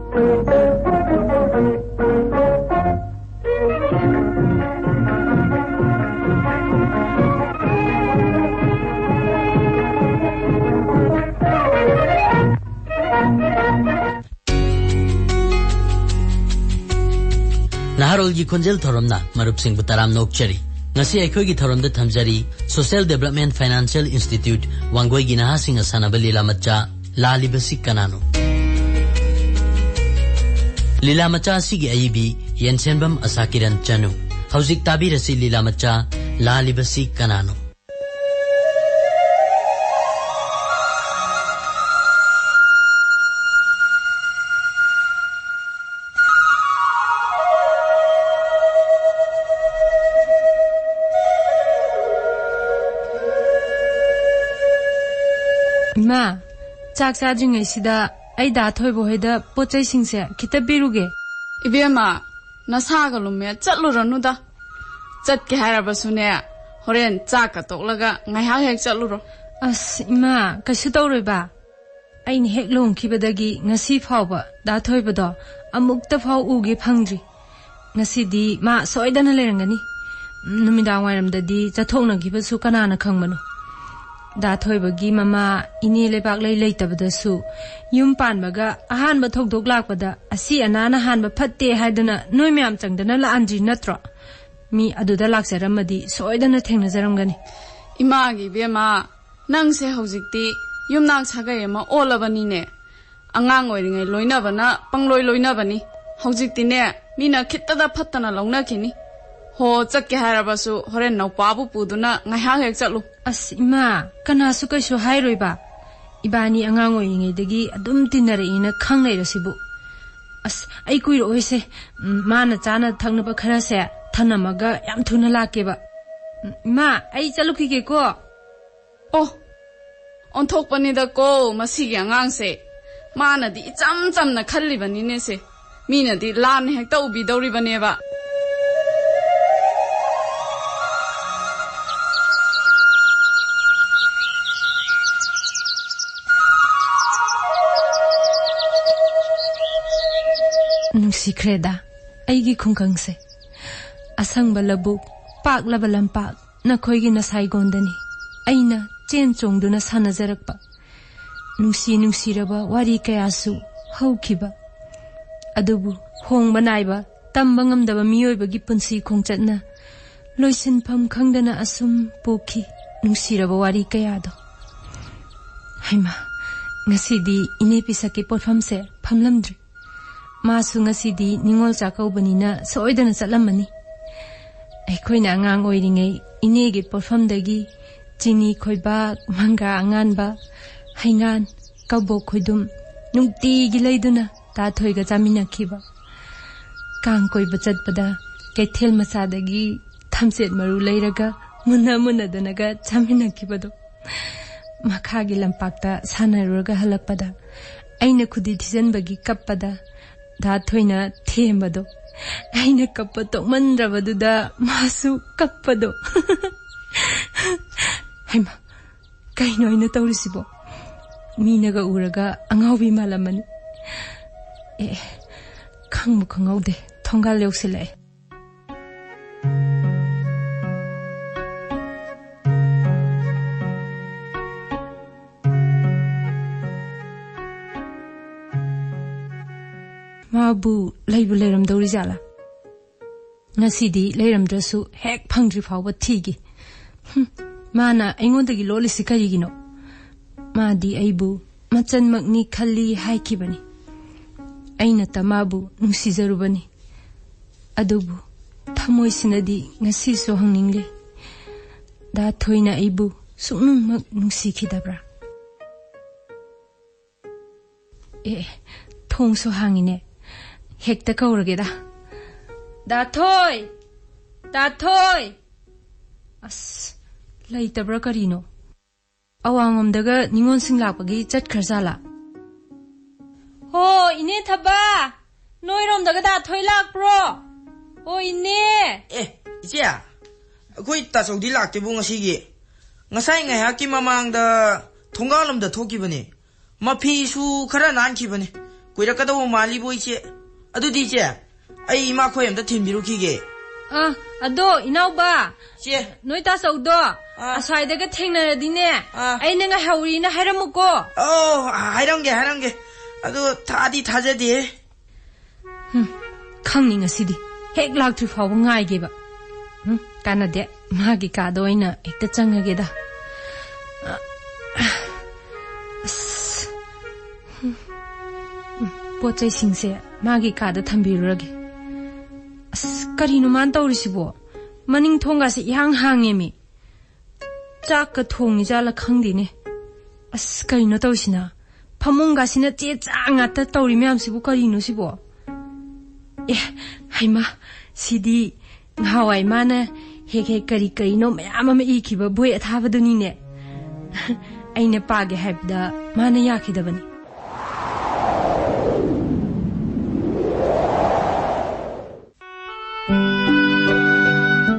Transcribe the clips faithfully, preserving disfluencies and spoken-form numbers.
ꯅꯍꯥꯔꯣꯜꯒꯤ ꯈꯣꯟꯖꯦꯜ ꯊꯧꯔꯝꯅ ꯃꯔꯨꯞꯁꯤꯡꯕꯨ ꯇꯔꯥꯝꯅ ꯑꯣꯛꯆꯔꯤ꯫ ꯉꯁꯤ ꯑꯩꯈꯣꯏꯒꯤ ꯊꯧꯔꯝꯗ ꯊꯝꯖꯔꯤ, Social Development Financial Institute ꯋꯥꯡꯒꯣꯏꯒꯤ ꯅꯍꯥꯁꯤꯡꯅ ꯁꯥꯟꯅꯕ ꯂꯤꯂꯥ ꯃꯆꯥ, ꯂꯥꯜꯂꯤꯕꯁꯤ ꯀꯅꯥꯅꯣ? ꯂꯤꯂꯥ ꯃꯆꯥ ꯑꯁꯤꯒꯤ ꯑꯏꯕꯤ ꯌꯦꯟꯁꯦꯟꯕꯝ ꯑꯁꯥꯀꯤꯔꯟ ꯆꯅꯨ꯫ ꯍꯧꯖꯤꯛ ꯇꯥꯕꯤꯔꯁꯤ ꯂꯤꯂꯥ ꯃꯆꯥ, ꯂꯥꯜꯂꯤꯕꯁꯤ ꯀꯅꯥꯅꯣ? ꯏꯃꯥ, ꯆꯥꯛ ꯆꯥꯗ꯭ꯔꯤꯉꯩꯁꯤꯗ ꯑꯩ ꯗꯥ ꯊꯣꯏꯕ ꯍꯣꯏꯗ ꯄꯣꯠ ꯆꯩꯁꯤꯡꯁꯦ ꯈꯤꯇ ꯄꯤꯔꯨꯒꯦ꯫ ꯏꯕꯦꯝꯃ, ꯅꯁꯥꯒ ꯂꯨꯝꯃꯦ, ꯆꯠꯂꯨꯔꯅꯨꯗ꯫ ꯆꯠꯀꯦ ꯍꯥꯏꯔꯕꯁꯨꯅꯦ, ꯍꯣꯔꯦꯟ ꯆꯥꯛꯀ ꯇꯣꯛꯂꯒ ꯉꯥꯏꯍꯥꯛ ꯍꯦꯛ ꯆꯠꯂꯨꯔꯣ꯫ ꯑꯁ, ꯏꯃꯥ, ꯀꯩꯁꯨ ꯇꯧꯔꯣꯏꯕ꯫ ꯑꯩꯅ ꯍꯦꯛ ꯂꯨꯍꯣꯡꯈꯤꯕꯗꯒꯤ ꯉꯁꯤ ꯐꯥꯎꯕ ꯗꯥ ꯊꯣꯏꯕꯗꯣ ꯑꯃꯨꯛꯇ ꯐꯥꯎ ꯎꯒꯦ ꯐꯪꯗ꯭ꯔꯤ꯫ ꯉꯁꯤꯗꯤ ꯃꯥ ꯁꯣꯏꯗꯅ ꯂꯩꯔꯝꯒꯅꯤ꯫ ꯅꯨꯃꯤꯗꯥꯡ ꯋꯥꯏꯔꯝꯗꯗꯤ ꯆꯠꯊꯣꯛꯅꯈꯤꯕꯁꯨ ꯀꯅꯥꯅ ꯈꯪꯕꯅꯣ? ꯗꯥ ꯊꯣꯏꯕꯒꯤ ꯃꯃꯥ ꯏꯅꯦ ꯂꯩꯕꯥꯛꯂꯩ ꯂꯩꯇꯕꯗꯁꯨ ꯌꯨꯝ ꯄꯥꯟꯕꯒ ꯑꯍꯥꯟꯕ ꯊꯧꯗꯣꯛ ꯂꯥꯛꯄꯗ ꯑꯁꯤ ꯑꯅꯥꯅ ꯍꯥꯟꯕ ꯐꯠꯇꯦ ꯍꯥꯏꯗꯨꯅ ꯅꯣꯏ ꯃꯌꯥꯝ ꯆꯪꯗꯅ ꯂꯥꯛꯍꯟꯗ꯭ꯔꯤ ꯅꯠꯇ꯭ꯔꯣ? ꯃꯤ ꯑꯗꯨꯗ ꯂꯥꯛꯆꯔꯝꯃꯗꯤ ꯁꯣꯏꯗꯅ ꯊꯦꯡꯅꯖꯔꯝꯒꯅꯤ꯫ ꯏꯃꯥꯒꯤ ꯏꯕꯦꯝꯃ, ꯅꯪꯁꯦ ꯍꯧꯖꯤꯛꯇꯤ ꯌꯨꯝꯅꯥꯛ ꯁꯥꯒꯩ ꯑꯃ ꯑꯣꯜꯂꯕꯅꯤꯅꯦ꯫ ꯑꯉꯥꯡ ꯑꯣꯏꯔꯤꯉꯩ ꯂꯣꯏꯅꯕꯅ ꯄꯪꯂꯣꯏ ꯂꯣꯏꯅꯕꯅꯤ꯫ ꯍꯧꯖꯤꯛꯇꯤꯅꯦ, ꯃꯤꯅ ꯈꯤꯠꯇꯗ ꯐꯠꯇꯅ ꯂꯧꯅꯈꯤꯅꯤ꯫ ꯍꯣ, ꯆꯠꯀꯦ ꯍꯥꯏꯔꯕꯁꯨ ꯍꯣꯔꯦꯟ ꯅꯧꯄꯥꯕꯨ ꯄꯨꯗꯨꯅ ꯉꯥꯏꯍꯥꯛ ꯍꯦꯛ ꯆꯠꯂꯨ꯫ ꯑꯁ, ꯏꯃꯥ, ꯀꯅꯥꯁꯨ ꯀꯩꯁꯨ ꯍꯥꯏꯔꯣꯏꯕ꯫ ꯏꯕꯥꯅꯤ ꯑꯉꯥꯡ ꯑꯣꯏꯔꯤꯉꯩꯗꯒꯤ ꯑꯗꯨꯝ ꯇꯤꯟꯅꯔꯛꯏꯅ ꯈꯪ ꯂꯩꯔꯁꯤꯕꯨ꯫ ꯑꯁ, ꯑꯩ ꯀꯨꯏꯔꯛꯑꯣꯏꯁꯦ꯫ ꯎꯝ, ꯃꯥꯅ ꯆꯥꯅ ꯊꯛꯅꯕ ꯈꯔꯁꯦ ꯊꯅꯝꯃꯒ ꯌꯥꯝ ꯊꯨꯅ ꯂꯥꯛꯀꯦꯕ꯫ ꯎꯝ, ꯏꯃꯥ, ꯑꯩ ꯆꯠꯂꯨꯈꯤꯒꯦꯀꯣ꯫ ꯑꯣ, ꯑꯣꯟꯊꯣꯛꯄꯅꯤꯗꯀꯣ ꯃꯁꯤꯒꯤ ꯑꯉꯥꯡꯁꯦ꯫ ꯃꯥꯅꯗꯤ ꯏꯆꯝ ꯆꯝꯅ ꯈꯜꯂꯤꯕꯅꯤꯅꯦꯁꯦ꯫ ꯃꯤꯅꯗꯤ ꯂꯥꯟꯅ ꯍꯦꯛꯇ ꯎꯕꯤꯗꯧꯔꯤꯕꯅꯦꯕ꯫ ꯅꯨꯡꯁꯤꯈ꯭ꯔꯦꯗ ꯑꯩꯒꯤ ꯈꯨꯡꯒꯪꯁꯦ꯫ ꯑꯁꯪꯕ ꯂꯧꯕꯨꯛ, ꯄꯥꯛꯂꯕ ꯂꯝꯄꯥꯛ, ꯅꯈꯣꯏꯒꯤ ꯅꯁꯥꯏꯒꯣꯟꯗꯅꯤ ꯑꯩꯅ ꯆꯦꯟ ꯆꯣꯡꯗꯨꯅ ꯁꯥꯟꯅꯖꯔꯛꯄ꯫ ꯅꯨꯡꯁꯤ ꯅꯨꯡꯁꯤꯔꯕ ꯋꯥꯔꯤ ꯀꯌꯥꯁꯨ ꯍꯧꯈꯤꯕ꯫ ꯑꯗꯨꯕꯨ ꯍꯣꯡꯕ ꯅꯥꯏꯕ, ꯇꯝꯕ ꯉꯝꯗꯕ ꯃꯤꯑꯣꯏꯕꯒꯤ ꯄꯨꯟꯁꯤ ꯈꯣꯡꯆꯠꯅ ꯂꯣꯏꯁꯤꯟꯐꯝ ꯈꯪꯗꯅ ꯑꯁꯨꯝ ꯄꯣꯛꯈꯤ ꯅꯨꯡꯁꯤꯔꯕ ꯋꯥꯔꯤ ꯀꯌꯥꯗꯣ꯫ ꯍꯩꯃꯥ, ꯉꯁꯤꯗꯤ ꯏꯅꯦ ꯄꯤꯁꯛꯀꯤ ꯄꯣꯠꯐꯝꯁꯦ ꯐꯝꯂꯝꯗ꯭ꯔꯦ꯫ ꯃꯥꯁꯨ ꯉꯁꯤꯗꯤ ꯅꯤꯉꯣꯜ ꯆꯥꯛꯀꯧꯕꯅꯤꯅ ꯁꯣꯏꯗꯅ ꯆꯠꯂꯝꯃꯅꯤ꯫ ꯑꯩꯈꯣꯏꯅ ꯑꯉꯥꯡ ꯑꯣꯏꯔꯤꯉꯩ ꯏꯅꯦꯒꯤ ꯄꯣꯠꯐꯝꯗꯒꯤ ꯆꯤꯅꯤ ꯈꯣꯏꯕꯥꯛ, ꯃꯪꯒ꯭ꯔꯥ ꯑꯉꯥꯟꯕ, ꯍꯩꯉꯥꯟ, ꯀꯕꯣꯛ ꯈꯣꯏꯗꯨꯝ ꯅꯨꯡꯇꯤꯒꯤ ꯂꯩꯗꯨꯅ ꯇꯥ ꯊꯣꯏꯒ ꯆꯥꯃꯤꯟꯅꯈꯤꯕ꯫ ꯀꯥꯡ ꯀꯣꯏꯕ ꯆꯠꯄꯗ ꯀꯩꯊꯦꯜ ꯃꯆꯥꯗꯒꯤ ꯊꯝꯆꯦꯠ ꯃꯔꯨ ꯂꯩꯔꯒ ꯃꯨꯟꯅ ꯃꯨꯟꯅꯗꯅꯒ ꯆꯥꯃꯤꯟꯅꯈꯤꯕꯗꯣ꯫ ꯃꯈꯥꯒꯤ ꯂꯝꯄꯥꯛꯇ ꯁꯥꯟꯅꯔꯨꯔꯒ ꯍꯜꯂꯛꯄꯗ ꯑꯩꯅ ꯈꯨꯗꯤ ꯊꯤꯖꯤꯟꯕꯒꯤ ꯀꯞꯄꯗ ꯗꯥ ꯊꯣꯏꯅ ꯊꯦꯝꯕꯗꯣ꯫ ꯑꯩꯅ ꯀꯞꯄ ꯇꯣꯛꯃꯟꯗ꯭ꯔꯕꯗꯨꯗ ꯃꯥꯁꯨ ꯀꯞꯄꯗꯣ꯫ ꯍꯩꯃꯥ, ꯀꯩꯅꯣ ꯑꯩꯅ ꯇꯧꯔꯤꯁꯤꯕꯣ? ꯃꯤꯅꯒ ꯎꯔꯒ ꯑꯉꯥꯎꯕꯤ ꯃꯥꯜꯂꯝꯃꯅꯤ꯫ ꯑꯦ, ꯈꯪꯕꯨ ꯈꯪꯍꯧꯗꯦ, ꯊꯣꯡꯒꯥꯜ ꯌꯧꯁꯤꯜꯂꯛꯑꯦ꯫ ꯃꯥꯕꯨ ꯂꯩꯕꯨ ꯂꯩꯔꯝꯗꯧꯔꯤꯖꯥꯠꯂꯥ? ꯉꯁꯤꯗꯤ ꯂꯩꯔꯝꯗ꯭ꯔꯁꯨ ꯍꯦꯛ ꯐꯪꯗ꯭ꯔꯤ ꯐꯥꯎꯕ ꯊꯤꯒꯦ꯫ ꯍꯨꯝ, ꯃꯥꯅ ꯑꯩꯉꯣꯟꯗꯒꯤ ꯂꯣꯠꯂꯤꯁꯤ ꯀꯔꯤꯒꯤꯅꯣ? ꯃꯥꯗꯤ ꯑꯩꯕꯨ ꯃꯆꯟꯃꯛꯅꯤ ꯈꯜꯂꯤ ꯍꯥꯏꯈꯤꯕꯅꯤ꯫ ꯑꯩꯅ ꯇꯃꯥꯕꯨ ꯅꯨꯡꯁꯤꯖꯔꯨꯕꯅꯤ꯫ ꯑꯗꯨꯕꯨ ꯊꯃꯣꯏꯁꯤꯅꯗꯤ ꯉꯁꯤꯁꯨ ꯍꯪꯅꯤꯡꯂꯤ꯫ ꯗꯥ ꯊꯣꯏꯅ ꯑꯩꯕꯨ ꯁꯨꯛꯅꯨꯡꯃꯛ ꯅꯨꯡꯁꯤꯈꯤꯗꯕ꯭ꯔꯥ? ꯑꯦ, ꯊꯣꯡꯁꯨ ꯍꯥꯡꯉꯤꯅꯦ꯫ ꯍꯦꯛꯇ ꯀꯧꯔꯒꯦꯗ꯫ ꯗꯥ ꯊꯣꯏ! ꯗꯥ ꯊꯣꯏ! ꯑꯁ, ꯂꯩꯇꯕ꯭ꯔꯥ ꯀꯔꯤꯅꯣ? ꯑꯋꯥꯡꯂꯣꯝꯗꯒ ꯅꯤꯉꯣꯜꯁꯤꯡ ꯂꯥꯛꯄꯒꯤ ꯆꯠꯈ꯭ꯔꯖꯥꯠꯂꯥ? ꯍꯣ, ꯏꯅꯦ ꯊꯕ! ꯅꯣꯏꯔꯣꯝꯗꯒ ꯗꯥ ꯊꯣꯏ ꯂꯥꯛꯄ꯭ꯔꯣ? ꯍꯣ, ꯏꯅꯦ! ꯑꯦ, ꯏꯆꯦ, ꯑꯩꯈꯣꯏ ꯇꯥꯆꯧꯗꯤ ꯂꯥꯛꯇꯦꯕꯨ ꯉꯁꯤꯒꯤ꯫ ꯉꯁꯥꯏ ꯉꯥꯏꯍꯥꯛꯀꯤ ꯃꯃꯥꯡꯗ ꯊꯣꯡꯒꯥꯜꯂꯣꯝꯗ ꯊꯣꯛꯈꯤꯕꯅꯦ꯫ ꯃꯐꯤꯁꯨ ꯈꯔ ꯅꯥꯟꯈꯤꯕꯅꯦ꯫ ꯀꯨꯏꯔꯛꯀꯗꯧꯕ ꯃꯥꯜꯂꯤꯕꯣ, ꯏꯆꯦ꯫ ꯑꯗꯨꯗꯤ ꯏꯆꯦ, ꯑꯩ ꯏꯃꯥꯈꯣꯏ ꯑꯝꯇ ꯊꯤꯟꯕꯤꯔꯨꯈꯤꯒꯦ꯫ ꯑꯥ, ꯑꯗꯣ ꯏꯅꯥꯎꯕ, ꯏꯆꯦ꯫ ꯅꯣꯏ ꯇꯥꯆꯧꯗꯣ ꯑꯥ꯫ ꯑꯁ꯭ꯋꯥꯏꯗꯒ ꯊꯦꯡꯅꯔꯗꯤꯅꯦ, ꯑꯥ꯫ ꯑꯩꯅ ꯉꯥꯏꯍꯧꯔꯤꯅ ꯍꯥꯏꯔꯝꯃꯨꯀꯣ꯫ ꯑꯣ, ꯍꯥꯏꯔꯝꯒꯦ, ꯍꯥꯏꯔꯝꯒꯦ꯫ ꯑꯗꯨ ꯊꯥꯗꯤ ꯊꯥꯖꯗꯦ꯫ ꯍꯨꯝ, ꯈꯪꯅꯤ ꯉꯁꯤꯗꯤ꯫ ꯍꯦꯛ ꯂꯥꯛꯇ꯭ꯔꯤ ꯐꯥꯎꯕ ꯉꯥꯏꯒꯦꯕ꯫ ꯍꯨꯝ, ꯀꯥꯟꯅꯗꯦ꯫ ꯃꯥꯒꯤ ꯀꯥꯗ ꯑꯣꯏꯅ ꯍꯦꯛꯇ ꯆꯪꯉꯒꯦꯗ꯫ ꯑꯁ꯫ ꯎꯝ, ꯄꯣꯠ ꯆꯩꯁꯤꯡꯁꯦ ꯃꯥꯒꯤ ꯀꯥꯗ ꯊꯝꯕꯤꯔꯨꯔꯒꯦ꯫ ꯑꯁ, ꯀꯔꯤꯅꯣ ꯃꯥꯅ ꯇꯧꯔꯤꯁꯤꯕꯣ? ꯃꯅꯤꯡ ꯊꯣꯡꯒꯥꯁꯦ ꯏꯍꯥꯡ ꯍꯥꯡꯉꯦꯃꯤ꯫ ꯆꯥꯛꯀ ꯊꯣꯡꯉꯤꯖꯥꯠꯂ ꯈꯪꯗꯦꯅꯦ꯫ ꯑꯁ, ꯀꯔꯤꯅꯣ ꯇꯧꯔꯤꯁꯤꯅ? ꯐꯃꯨꯡꯒꯥꯁꯤꯅ ꯆꯦ ꯆꯥ ꯉꯥꯛꯇ ꯇꯧꯔꯤ ꯃꯌꯥꯝꯁꯤꯕꯨ ꯀꯔꯤꯅꯣ ꯁꯤꯕꯣ? ꯑꯦ, ꯍꯩꯃꯥ, ꯁꯤꯗꯤ ꯉꯍꯥꯟꯋꯥꯏ ꯃꯥꯅ ꯍꯦꯛ ꯍꯦꯛ ꯀꯔꯤ ꯀꯔꯤꯅꯣ ꯃꯌꯥꯝ ꯑꯃ ꯏꯈꯤꯕ ꯕꯣꯏ ꯑꯊꯥꯕꯗꯨꯅꯤꯅꯦ꯫ ꯑꯩꯅ ꯄꯥꯒꯦ ꯍꯥꯏꯕꯗ ꯃꯥꯅ ꯌꯥꯈꯤꯗꯕꯅꯤ꯫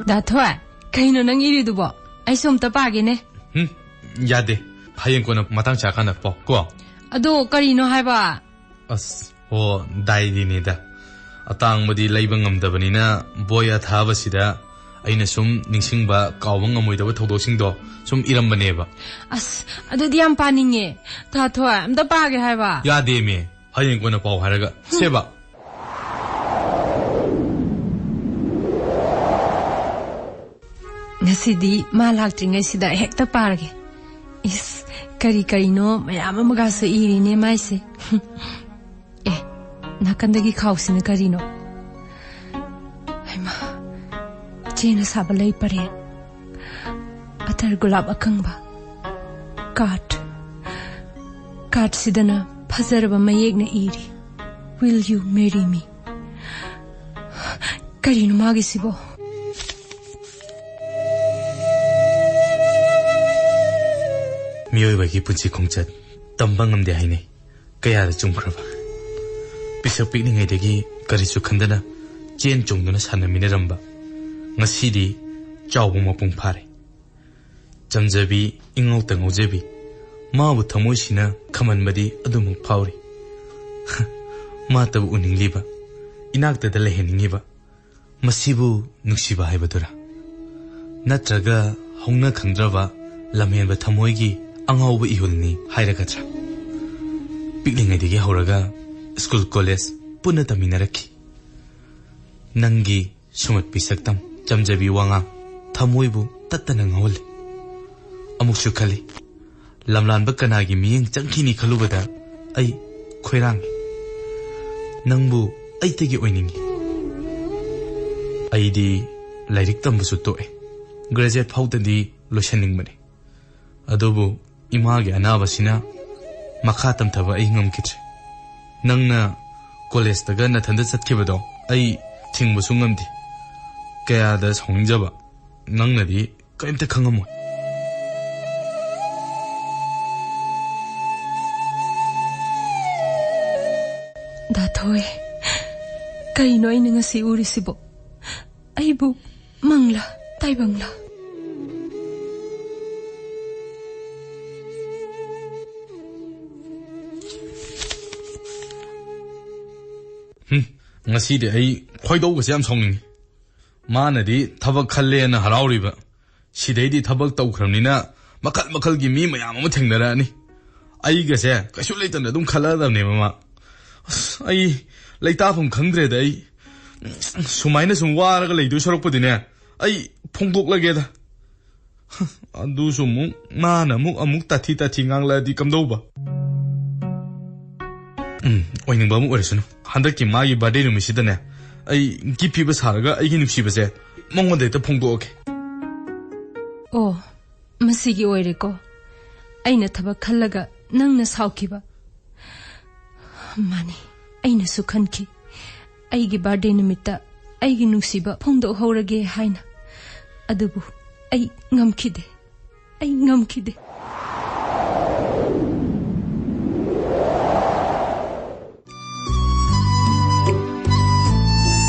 ꯗꯥ ꯊꯣꯏ, ꯀꯩꯅꯣ ꯅꯪ ꯏꯔꯤꯗꯨꯕꯣ? ꯑꯩꯁꯨ ꯑꯝꯇ ꯄꯥꯒꯦꯅꯦ꯫ ꯍꯨꯝ, ꯌꯥꯗꯦ꯫ ꯍꯌꯦꯡ ꯀꯣꯟꯅ ꯃꯇꯥꯡ ꯆꯥꯀꯥꯟꯗ ꯄꯥꯎ ꯀꯣ꯫ ꯑꯗꯣ ꯀꯔꯤꯅꯣ ꯍꯥꯏꯕ? ꯑꯁ, ꯍꯣ, ꯗꯥꯏꯔꯤꯅꯤꯗ꯫ ꯑꯇꯥꯡꯕꯗꯤ ꯂꯩꯕ ꯉꯝꯗꯕꯅꯤꯅ ꯕꯣꯏ ꯑꯊꯥꯕꯁꯤꯗ ꯑꯩꯅ ꯁꯨꯝ ꯅꯤꯡꯁꯤꯡꯕ ꯀꯥꯎꯕ ꯉꯝꯃꯣꯏꯗꯕ ꯊꯧꯗꯣꯛꯁꯤꯡꯗꯣ ꯁꯨꯝ ꯏꯔꯝꯕꯅꯦꯕ꯫ ꯑꯁ, ꯑꯗꯨꯗꯤ ꯌꯥꯝ ꯄꯥꯅꯤꯡꯉꯦ꯫ ꯗꯥ ꯊꯣꯏ, ꯑꯝꯇ ꯄꯥꯒꯦ ꯍꯥꯏꯕ꯫ ꯌꯥꯗꯦꯃꯤ꯫ ꯍꯌꯦꯡ ꯀꯣꯟꯅ ꯄꯥꯎ ꯍꯥꯏꯔꯒ꯫ ꯁꯦꯕ꯫ ꯉꯁꯤꯗꯤ ꯃꯥ ꯂꯥꯛꯇ꯭ꯔꯤꯉꯩꯁꯤꯗ ꯍꯦꯛꯇ ꯄꯥꯔꯒꯦ꯫ ꯏꯁ, ꯀꯔꯤ ꯀꯔꯤꯅꯣ ꯃꯌꯥꯝ ꯑꯃꯒꯁꯨ ꯏꯔꯤꯅꯦ ꯃꯥꯏꯁꯦ꯫ ꯑꯦ, ꯅꯥꯀꯟꯗꯒꯤ ꯈꯥꯎꯁꯤꯅ ꯀꯔꯤꯅꯣ? ꯍꯩꯃꯥ, ꯆꯦꯅ ꯁꯥꯕ ꯂꯩ ꯄꯔꯦꯡ꯫ ꯑꯇꯔ ꯒꯨꯂꯥꯞ ꯑꯀꯪꯕ꯫ ꯀꯥꯔꯠ꯫ ꯀꯥꯔꯠꯁꯤꯗꯅ ꯐꯖꯔꯕ ꯃꯌꯦꯛꯅ ꯏꯔꯤ, "Will you marry me?" ꯀꯔꯤꯅꯣ ꯃꯥꯒꯤꯁꯤꯕꯣ? ꯃꯤꯑꯣꯏꯕꯒꯤ ꯄꯨꯟꯁꯤ ꯈꯣꯡꯆꯠ ꯇꯝꯕ ꯉꯝꯗꯦ ꯍꯥꯏꯅꯩ꯫ ꯀꯌꯥꯗ ꯆꯨꯝꯈ꯭ꯔꯕ? ꯄꯤꯁꯛ ꯄꯤꯛꯂꯤꯉꯩꯗꯒꯤ ꯀꯔꯤꯁꯨ ꯈꯟꯗꯅ ꯆꯦꯟ ꯆꯣꯡꯗꯨꯅ ꯁꯥꯟꯅꯃꯤꯟꯅꯔꯝꯕ, ꯉꯁꯤꯗꯤ ꯆꯥꯎꯕ ꯃꯄꯨꯡ ꯐꯥꯔꯦ꯫ ꯆꯝꯖꯕꯤ, ꯏꯉꯧꯇ ꯉꯧꯖꯕꯤ, ꯃꯥꯕꯨ ꯊꯃꯣꯏꯁꯤꯅ ꯈꯝꯍꯟꯕꯗꯤ ꯑꯗꯨꯃꯛ ꯐꯥꯎꯔꯤ꯫ ꯃꯥꯇꯕꯨ ꯎꯅꯤꯡꯂꯤꯕ, ꯏꯅꯥꯛꯇꯗ ꯂꯩꯍꯟꯅꯤꯡꯉꯤꯕ꯫ ꯃꯁꯤꯕꯨ ꯅꯨꯡꯁꯤꯕ ꯍꯥꯏꯕꯗꯨꯔꯥ? ꯅꯠꯇ꯭ꯔꯒ ꯍꯧꯅ ꯈꯪꯗ꯭ꯔꯕ ꯂꯝꯍꯦꯟꯕ ꯊꯃꯣꯏꯒꯤ ꯑꯉꯥꯎꯕ ꯏꯍꯨꯜꯅꯤ ꯍꯥꯏꯔꯒꯗ꯭ꯔꯥ? ꯄꯤꯛꯂꯤꯉꯩꯗꯒꯤ ꯍꯧꯔꯒ ꯁ꯭ꯀꯨꯜ ꯀꯣꯂꯦꯖ ꯄꯨꯟꯅ ꯇꯝꯃꯤꯟꯅꯔꯛꯈꯤ꯫ ꯅꯪꯒꯤ ꯁꯨꯡꯒꯠꯄꯤ ꯁꯛꯇꯝ, ꯆꯝꯖꯕꯤ ꯋꯥꯉꯥꯡ, ꯊꯃꯣꯏꯕꯨ ꯇꯠꯇꯅ ꯉꯥꯎꯍꯜꯂꯤ꯫ ꯑꯃꯨꯛꯁꯨ ꯈꯜꯂꯤ, ꯂꯝꯂꯥꯟꯕ ꯀꯅꯥꯒꯤ ꯃꯤꯠꯌꯦꯡ ꯆꯪꯈꯤꯅꯤ ꯈꯜꯂꯨꯕꯗ ꯑꯩ ꯈꯣꯏꯔꯥꯡꯏ꯫ ꯅꯪꯕꯨ ꯑꯩꯇꯒꯤ ꯑꯣꯏꯅꯤꯡꯏ꯫ ꯑꯩꯗꯤ ꯂꯥꯏꯔꯤꯛ ꯇꯝꯕꯁꯨ ꯇꯣꯛꯑꯦ꯫ ꯒ꯭ꯔꯦꯖꯨꯑꯦꯠ ꯐꯥꯎꯗꯗꯤ ꯂꯣꯏꯁꯟꯅꯤꯡꯕꯅꯤ꯫ ꯑꯗꯨꯕꯨ ꯏꯃꯥꯒꯤ ꯑꯅꯥꯕꯁꯤꯅ ꯃꯈꯥ ꯇꯝꯊꯕ ꯑꯩ ꯉꯝꯈꯤꯗ꯭ꯔꯦ꯫ ꯅꯪꯅ ꯀꯣꯂꯦꯖꯇꯒ ꯅꯊꯟꯗ ꯆꯠꯈꯤꯕꯗꯣ ꯑꯩ ꯊꯤꯡꯕꯁꯨ ꯉꯝꯗꯦ꯫ ꯀꯌꯥꯗ ꯁꯥꯎꯅꯤꯡꯖꯕ꯫ ꯅꯪꯅꯗꯤ ꯀꯔꯤꯝꯇ ꯈꯪꯉꯝꯃꯣꯏ꯫ ꯗꯥ ꯊꯣꯏ, ꯀꯩꯅꯣ ꯑꯩꯅ ꯉꯁꯤ ꯎꯔꯤꯁꯤꯕꯣ? ꯑꯩꯕꯨ ꯃꯪꯂꯥ ꯇꯥꯏꯕꯪꯂꯥ? ꯍꯨꯝ, ꯉꯁꯤꯗꯤ ꯑꯩ ꯈꯣꯏꯗꯧꯒꯁꯦ ꯌꯥꯝ ꯁꯥꯎꯅꯤꯡꯉꯤ꯫ ꯃꯥꯅꯗꯤ ꯊꯕꯛ ꯈꯜꯂꯦꯅ ꯍꯔꯥꯎꯔꯤꯕ, ꯁꯤꯗꯩꯗꯤ ꯊꯕꯛ ꯇꯧꯈ꯭ꯔꯕꯅꯤꯅ ꯃꯈꯜ ꯃꯈꯜꯒꯤ ꯃꯤ ꯃꯌꯥꯝ ꯑꯃ ꯊꯦꯡꯅꯔꯛꯑꯅꯤ꯫ ꯑꯩꯒꯁꯦ ꯀꯩꯁꯨ ꯂꯩꯇꯅ ꯑꯗꯨꯝ ꯈꯜꯂꯛꯑꯗꯕꯅꯦꯕ ꯃꯥ꯫ ꯑꯁ, ꯑꯩ ꯂꯩꯇꯥꯐꯝ ꯈꯪꯗ꯭ꯔꯦꯗ꯫ ꯑꯩ ꯁꯨꯃꯥꯏꯅ ꯁꯨꯝ ꯋꯥꯔꯒ ꯂꯩꯗꯣꯏ ꯁꯔꯨꯛꯄꯨꯗꯤꯅꯦ, ꯑꯩ ꯐꯣꯡꯗꯣꯛꯂꯒꯦꯗ꯫ ꯑꯗꯨꯁꯨ ꯑꯃꯨꯛ ꯃꯥꯅ ꯑꯃꯨꯛ, ꯑꯃꯨꯛ ꯇꯥꯊꯤ ꯇꯥꯊꯤ ꯉꯥꯡꯂꯛꯑꯗꯤ ꯀꯝꯗꯧꯕ? ꯎꯝ, ꯑꯣꯏꯅꯤꯡꯕ ꯑꯃ ꯑꯣꯏꯔꯁꯅꯨ꯫ ꯍꯟꯗꯛꯀꯤ ꯃꯥꯒꯤ ꯕꯥꯔꯗꯦ ꯅꯨꯃꯤꯠꯁꯤꯗꯅꯦ, ꯑꯩ ꯒꯤꯐ ꯄꯤꯕ ꯁꯥꯔꯒ ꯑꯩꯒꯤ ꯅꯨꯡꯁꯤꯕꯁꯦ ꯃꯉꯣꯟꯗ ꯍꯦꯛꯇ ꯐꯣꯡꯗꯣꯛꯑꯒꯦ꯫ ꯑꯣ, ꯃꯁꯤꯒꯤ ꯑꯣꯏꯔꯦꯀꯣ ꯑꯩꯅ ꯊꯕꯛ ꯈꯜꯂꯒ ꯅꯪꯅ ꯁꯥꯎꯈꯤꯕ꯫ ꯃꯥꯅꯤ, ꯑꯩꯅꯁꯨ ꯈꯟꯈꯤ ꯑꯩꯒꯤ ꯕꯥꯔꯗꯦ ꯅꯨꯃꯤꯠꯇ ꯑꯩꯒꯤ ꯅꯨꯡꯁꯤꯕ ꯐꯣꯡꯗꯣꯛꯍꯧꯔꯒꯦ ꯍꯥꯏꯅ꯫ ꯑꯗꯨꯕꯨ ꯑꯩ ꯉꯝꯈꯤꯗꯦ, ꯑꯩ ꯉꯝꯈꯤꯗꯦ꯫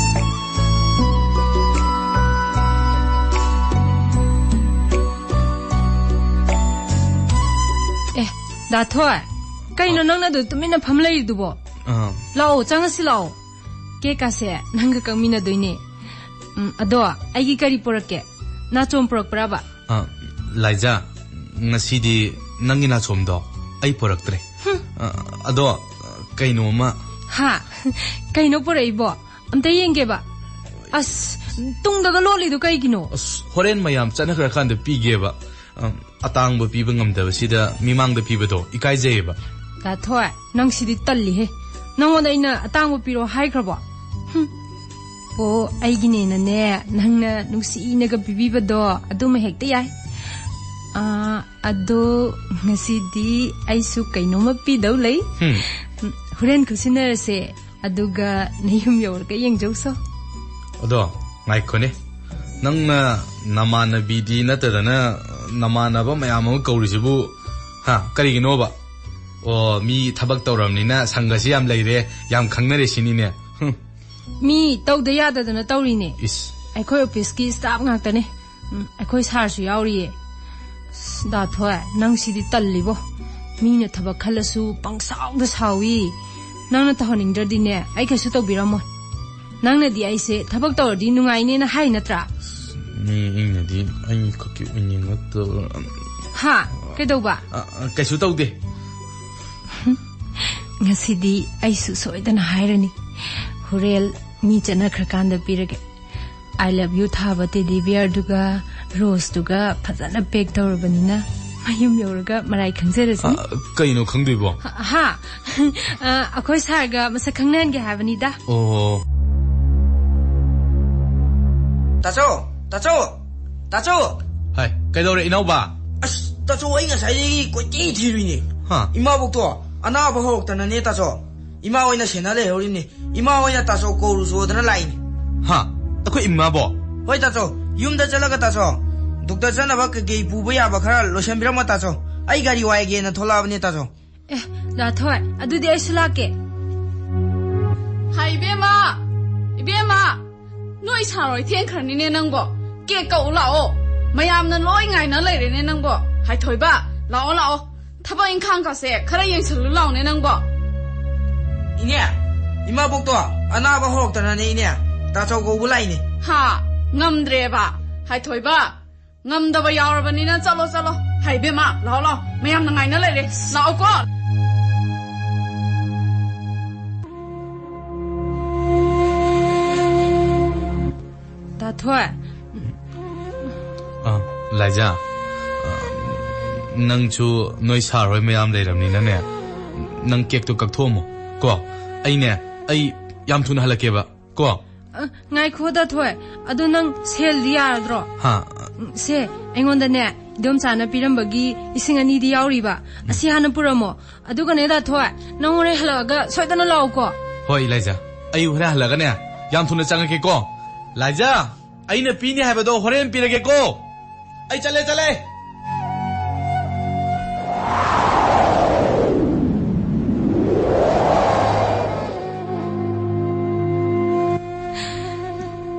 ꯑꯦ, ꯗꯥ ꯊꯣꯏ, ꯀꯩꯅꯣ ꯅꯪꯅ ꯑꯗꯨ ꯇꯨꯃꯤꯟꯅ ꯐꯝ ꯂꯩꯔꯤꯗꯨꯕꯣ? ꯑꯥ꯫ ꯂꯥꯛꯑꯣ, ꯆꯪꯉꯁꯤ ꯂꯥꯛꯑꯣ꯫ ꯀꯦꯛꯀꯥꯁꯦ ꯅꯪꯒ ꯀꯛꯃꯤꯟꯅꯗꯣꯏꯅꯦ꯫ ꯎꯝ, ꯑꯗꯣ ꯑꯩꯒꯤ ꯀꯔꯤ ꯄꯨꯔꯛꯀꯦ? ꯅꯥꯆꯣꯝ ꯄꯨꯔꯛꯄ꯭ꯔꯕ? ꯑ, ꯂꯥꯏꯖꯥ, ꯉꯁꯤꯗꯤ ꯅꯪꯒꯤ ꯅꯥꯆꯣꯝꯗꯣ ꯑꯩ ꯄꯨꯔꯛꯇ꯭ꯔꯦ꯫ ꯍꯨꯝ꯫ ꯑ, ꯑꯗꯣ, ꯀꯩꯅꯣꯝꯃ꯫ ꯍꯥ? ꯀꯩꯅꯣ ꯄꯨꯔꯛꯏꯕꯣ? ꯑꯝꯇ ꯌꯦꯡꯒꯦꯕ꯫ ꯑꯁ, ꯇꯨꯡꯗꯒ ꯂꯣꯠꯂꯤꯗꯨ ꯀꯩꯒꯤꯅꯣ? ꯑꯁ, ꯍꯣꯔꯦꯟ ꯃꯌꯥꯝ ꯆꯠꯅꯈ꯭ꯔꯀꯥꯟꯗ ꯄꯤꯒꯦꯕ꯫ ꯑ, ꯑꯇꯥꯡꯕ ꯄꯤꯕ ꯉꯝꯗꯕꯁꯤꯗ ꯃꯤꯃꯥꯡꯗ ꯄꯤꯕꯗꯣ ꯏꯀꯥꯏꯖꯩꯌꯦꯕ꯫ ꯗꯥ ꯊꯣꯏ, ꯅꯪ ꯁꯤꯗꯤ ꯇꯜꯂꯤꯍꯦ꯫ ꯅꯪꯉꯣꯟꯗ ꯑꯩꯅ ꯑꯇꯥꯡꯕ ꯄꯤꯔꯣ ꯍꯥꯏꯈ꯭ꯔꯕꯣ? ꯍꯨꯝ꯫ ꯑꯣ, ꯑꯩꯒꯤꯅꯦꯅꯅꯦ, ꯅꯪꯅ ꯅꯨꯡꯁꯤꯅꯒ ꯄꯤꯕꯤꯕꯗꯣ ꯑꯗꯨꯃ ꯍꯦꯛꯇ ꯌꯥꯏ꯫ ꯑꯥ, ꯑꯗꯣ ꯉꯁꯤꯗꯤ ꯑꯩꯁꯨ ꯀꯩꯅꯣꯝꯃ ꯄꯤꯗꯧ ꯂꯩ꯫ ꯍꯨꯝ꯫ ꯎꯝ, ꯍꯣꯔꯦꯟ ꯈꯨꯠꯁꯤꯟꯅꯔꯁꯦ, ꯑꯗꯨꯒ ꯅꯌꯨꯝ ꯌꯧꯔꯒ ꯌꯦꯡꯖꯧꯁꯣ꯫ ꯑꯗꯣ ꯉꯥꯏꯈꯣꯅꯦ, ꯅꯪꯅ ꯅꯃꯥꯟꯅꯕꯤꯗꯤ ꯅꯠꯇꯗꯅ ꯅꯃꯥꯟꯅꯕ ꯃꯌꯥꯝ ꯑꯃ ꯀꯧꯔꯤꯁꯤꯕꯨ, ꯍꯥ, ꯀꯔꯤꯒꯤꯅꯣꯕ? ꯑꯣ, ꯃꯤ ꯊꯕꯛ ꯇꯧꯔꯕꯅꯤꯅ ꯁꯪꯒꯁꯤ ꯌꯥꯝ ꯂꯩꯔꯦ, ꯌꯥꯝ ꯈꯪꯅꯔꯦ ꯁꯤꯅꯤꯅꯦ꯫ ꯍꯨꯝ꯫ ꯃꯤ ꯇꯧꯗ ꯌꯥꯗꯗꯅ ꯇꯧꯔꯤꯅꯦ꯫ ꯏꯁ꯫ ꯑꯩꯈꯣꯏ ꯑꯣꯐꯤꯁꯀꯤ ꯁ꯭ꯇꯥꯐ ꯉꯥꯛꯇꯅꯦ꯫ ꯎꯝ, ꯑꯩꯈꯣꯏ ꯁꯥꯔꯁꯨ ꯌꯥꯎꯔꯤꯌꯦ꯫ ꯑꯁ, ꯗꯥ ꯊꯣꯏ, ꯅꯪ ꯁꯤꯗꯤ ꯇꯜꯂꯤꯕꯣ꯫ ꯃꯤꯅ ꯊꯕꯛ ꯈꯜꯂꯁꯨ ꯄꯪꯁꯥꯎꯗ ꯁꯥꯎꯏ꯫ ꯅꯪꯅ ꯇꯧꯍꯟꯅꯤꯡꯗ꯭ꯔꯗꯤꯅꯦ, ꯑꯩ ꯀꯩꯁꯨ ꯇꯧꯕꯤꯔꯝꯃꯣꯏ꯫ ꯅꯪꯅꯗꯤ ꯑꯩꯁꯦ ꯊꯕꯛ ꯇꯧꯔꯗꯤ ꯅꯨꯡꯉꯥꯏꯅꯦꯅ ꯍꯥꯏ ꯅꯠꯇ꯭ꯔꯥ? ꯃꯤ ꯑꯩꯅꯗꯤ ꯑꯩꯈꯛꯀꯤ ꯑꯣꯏꯅꯤꯡꯉꯛꯇꯕ꯫ ꯍꯥ? ꯀꯩꯗꯧꯕ? ꯑ, ꯑ, ꯀꯩꯁꯨ ꯇꯧꯗꯦ꯫ ꯉꯁꯤꯗꯤ ꯑꯩꯁꯨ ꯁꯣꯏꯗꯅ ꯍꯥꯏꯔꯅꯤ꯫ ꯍꯣꯔꯦꯟ ꯃꯤ ꯆꯠꯅꯈ꯭ꯔꯀꯥꯟꯗ ꯄꯤꯔꯒꯦ꯫ "I love you" ꯊꯥꯕ ꯇꯦꯗꯤ ꯕꯤꯌꯔꯗꯨꯒ ꯔꯣꯁꯇꯨꯒ ꯐꯖꯅ ꯄꯦꯛ ꯇꯧꯔꯕꯅꯤꯅ ꯃꯌꯨꯝ ꯌꯧꯔꯒ ꯃꯔꯥꯏ ꯈꯪꯖꯔꯁꯅꯤ꯫ ꯑ, ꯀꯩꯅꯣ ꯈꯪꯗꯣꯏꯕꯣ? ꯍ-, ꯍꯥ? ꯑ, ꯑꯩꯈꯣꯏ ꯁꯥꯔꯒ ꯃꯁꯛ ꯈꯪꯅꯍꯟꯒꯦ ꯍꯥꯏꯕꯅꯤꯗ꯫ ꯑꯣ꯫ ꯇꯥꯆꯧ! ꯇꯥꯆꯧ! ꯇꯥꯆꯧ! ꯍꯥꯏ, ꯀꯩꯗꯧꯔꯦ ꯏꯅꯥꯎꯕ? ꯑꯁ, ꯇꯥꯆꯧ, ꯑꯩ ꯉꯁꯥꯏꯗꯒꯤ ꯀꯣꯏꯊꯤ ꯊꯤꯔꯨꯏꯅꯦ꯫ ꯍꯥ? ꯏꯃꯥꯕꯣꯛꯇꯣ ꯑꯅꯥꯕ ꯍꯧꯔꯛꯇꯅꯅꯦ ꯇꯥꯆꯧ꯫ ꯏꯃꯥ ꯑꯣꯏꯅ ꯁꯦꯟꯅ ꯂꯩꯍꯧꯔꯤꯅꯦ꯫ ꯏꯃꯥ ꯍꯣꯏꯅ ꯇꯥꯆꯧ ꯀꯧꯔꯨꯆꯣꯗꯅ ꯂꯥꯛꯏꯅꯦ꯫ ꯍꯥ? ꯑꯩꯈꯣꯏ ꯏꯃꯥꯕꯣ? ꯍꯣꯏ ꯇꯥꯆꯧ, ꯌꯨꯝꯗ ꯆꯠꯂꯒ ꯇꯥꯆꯧ, ꯗꯣꯛꯇꯔ ꯆꯠꯅꯕ ꯀꯩꯀꯩ ꯄꯨꯕ ꯌꯥꯕ ꯈꯔ ꯂꯣꯏꯁꯟꯕꯤꯔꯝꯃꯣ ꯇꯥꯆꯧ꯫ ꯑꯩ ꯒꯥꯔꯤ ꯋꯥꯏꯒꯦꯅ ꯊꯣꯛꯂꯛꯑꯕꯅꯦ ꯇꯥꯆꯧ꯫ ꯑꯦ, ꯗꯥ ꯊꯣꯏ, ꯑꯗꯨꯗꯤ ꯑꯩꯁꯨ ꯂꯥꯛꯀꯦ꯫ ꯍꯥꯏ ꯏꯕꯦꯝꯃ! ꯏꯕꯦꯝꯃ! ꯅꯣꯏ ꯁꯥꯔꯣꯏ ꯊꯦꯡꯈ꯭ꯔꯅꯤꯅꯦ ꯅꯪꯕꯣ꯫ ꯀꯦꯛ ꯀꯛꯎ ꯂꯥꯛꯑꯣ꯫ ꯃꯌꯥꯝꯅ ꯂꯣꯏ ꯉꯥꯏꯅ ꯂꯩꯔꯦꯅꯦ ꯅꯪꯕꯣ꯫ ꯍꯥꯏꯊꯣꯏꯕ, ꯂꯥꯛꯑꯣ ꯂꯥꯛꯑꯣ꯫ ꯊꯕꯛ ꯏꯪꯈꯥꯡꯒꯁꯦ ꯈꯔ ꯌꯦꯡꯁꯜꯂꯨ ꯂꯥꯛꯑꯣꯅꯦ ꯅꯪꯕꯣ꯫ ꯏꯅꯦ, ꯏꯃꯥꯕꯣꯛꯇꯣ ꯑꯅꯥꯕ ꯍꯧꯔꯛꯇꯅꯅꯦ ꯏꯅꯦ, ꯇꯥꯆꯧ ꯀꯧꯕ ꯂꯥꯛꯏꯅꯦ꯫ ꯍꯥ? ꯉꯝꯗ꯭ꯔꯦꯕ? ꯍꯥꯏꯊꯣꯏꯕ, ꯉꯝꯗꯕ ꯌꯥꯎꯔꯕꯅꯤꯅ ꯆꯠꯂꯣ, ꯆꯠꯂꯣ꯫ ꯍꯥꯏꯕꯦꯝꯃ, ꯂꯥꯛꯑꯣ, ꯂꯥꯛꯑꯣ, ꯃꯌꯥꯝꯅ ꯉꯥꯏꯅ ꯂꯩꯔꯦ꯫ ꯂꯥꯛꯑꯣꯀꯣ꯫ ꯗꯥ ꯊꯣꯏ꯫ ꯑꯥ, ꯂꯥꯏꯖꯥ, ꯑꯥ, ꯅꯪꯁꯨ ꯅꯣꯏ ꯁꯥꯔ ꯍꯣꯏ ꯃꯌꯥꯝ ꯂꯩꯔꯕꯅꯤꯅꯅꯦ, ꯅꯪ ꯀꯦꯛꯇꯣ ꯀꯛꯊꯣꯛꯑꯝꯃꯣ ꯀꯣ꯫ ꯑꯩꯅꯦ, ꯑꯩ ꯌꯥꯝ ꯊꯨꯅ ꯍꯜꯂꯛꯀꯦꯕ ꯀꯣ꯫ ꯑ, ꯉꯥꯏꯈꯣ ꯗꯥ ꯊꯣꯏ, ꯑꯗꯣ ꯅꯪ ꯁꯦꯜꯗꯤ ꯌꯥꯔꯗ꯭ꯔꯣ? ꯍꯥ? ꯁꯦ, ꯑꯩꯉꯣꯟꯗꯅꯦ ꯏꯗꯣꯝꯆꯥꯅ ꯄꯤꯔꯝꯕꯒꯤ ꯂꯤꯁꯤꯡ ꯑꯅꯤꯗꯤ ꯌꯥꯎꯔꯤꯕ, ꯑꯁꯤ ꯍꯥꯟꯅ ꯄꯨꯔꯝꯃꯣ꯫ ꯑꯗꯨꯒꯅꯦ ꯗꯥ ꯊꯣꯏ, ꯅꯪ ꯍꯣꯔꯦꯟ ꯍꯜꯂꯛꯑꯒ ꯁꯣꯏꯗꯅ ꯂꯥꯛꯎꯀꯣ꯫ ꯍꯣꯏ ꯂꯥꯏꯖꯥ, ꯑꯩ ꯍꯣꯔꯦꯟ ꯍꯜꯂꯛꯑꯒꯅꯦ ꯌꯥꯝ ꯊꯨꯅ ꯆꯪꯉꯛꯀꯦꯀꯣ꯫ ꯂꯥꯏꯖꯥ, ꯑꯩꯅ ꯄꯤꯅꯤ ꯍꯥꯏꯕꯗꯣ ꯍꯣꯔꯦꯟ ꯄꯤꯔꯒꯦꯀꯣ꯫ ꯑꯩ ꯆꯠꯂꯦ, ꯆꯠꯂꯦ꯫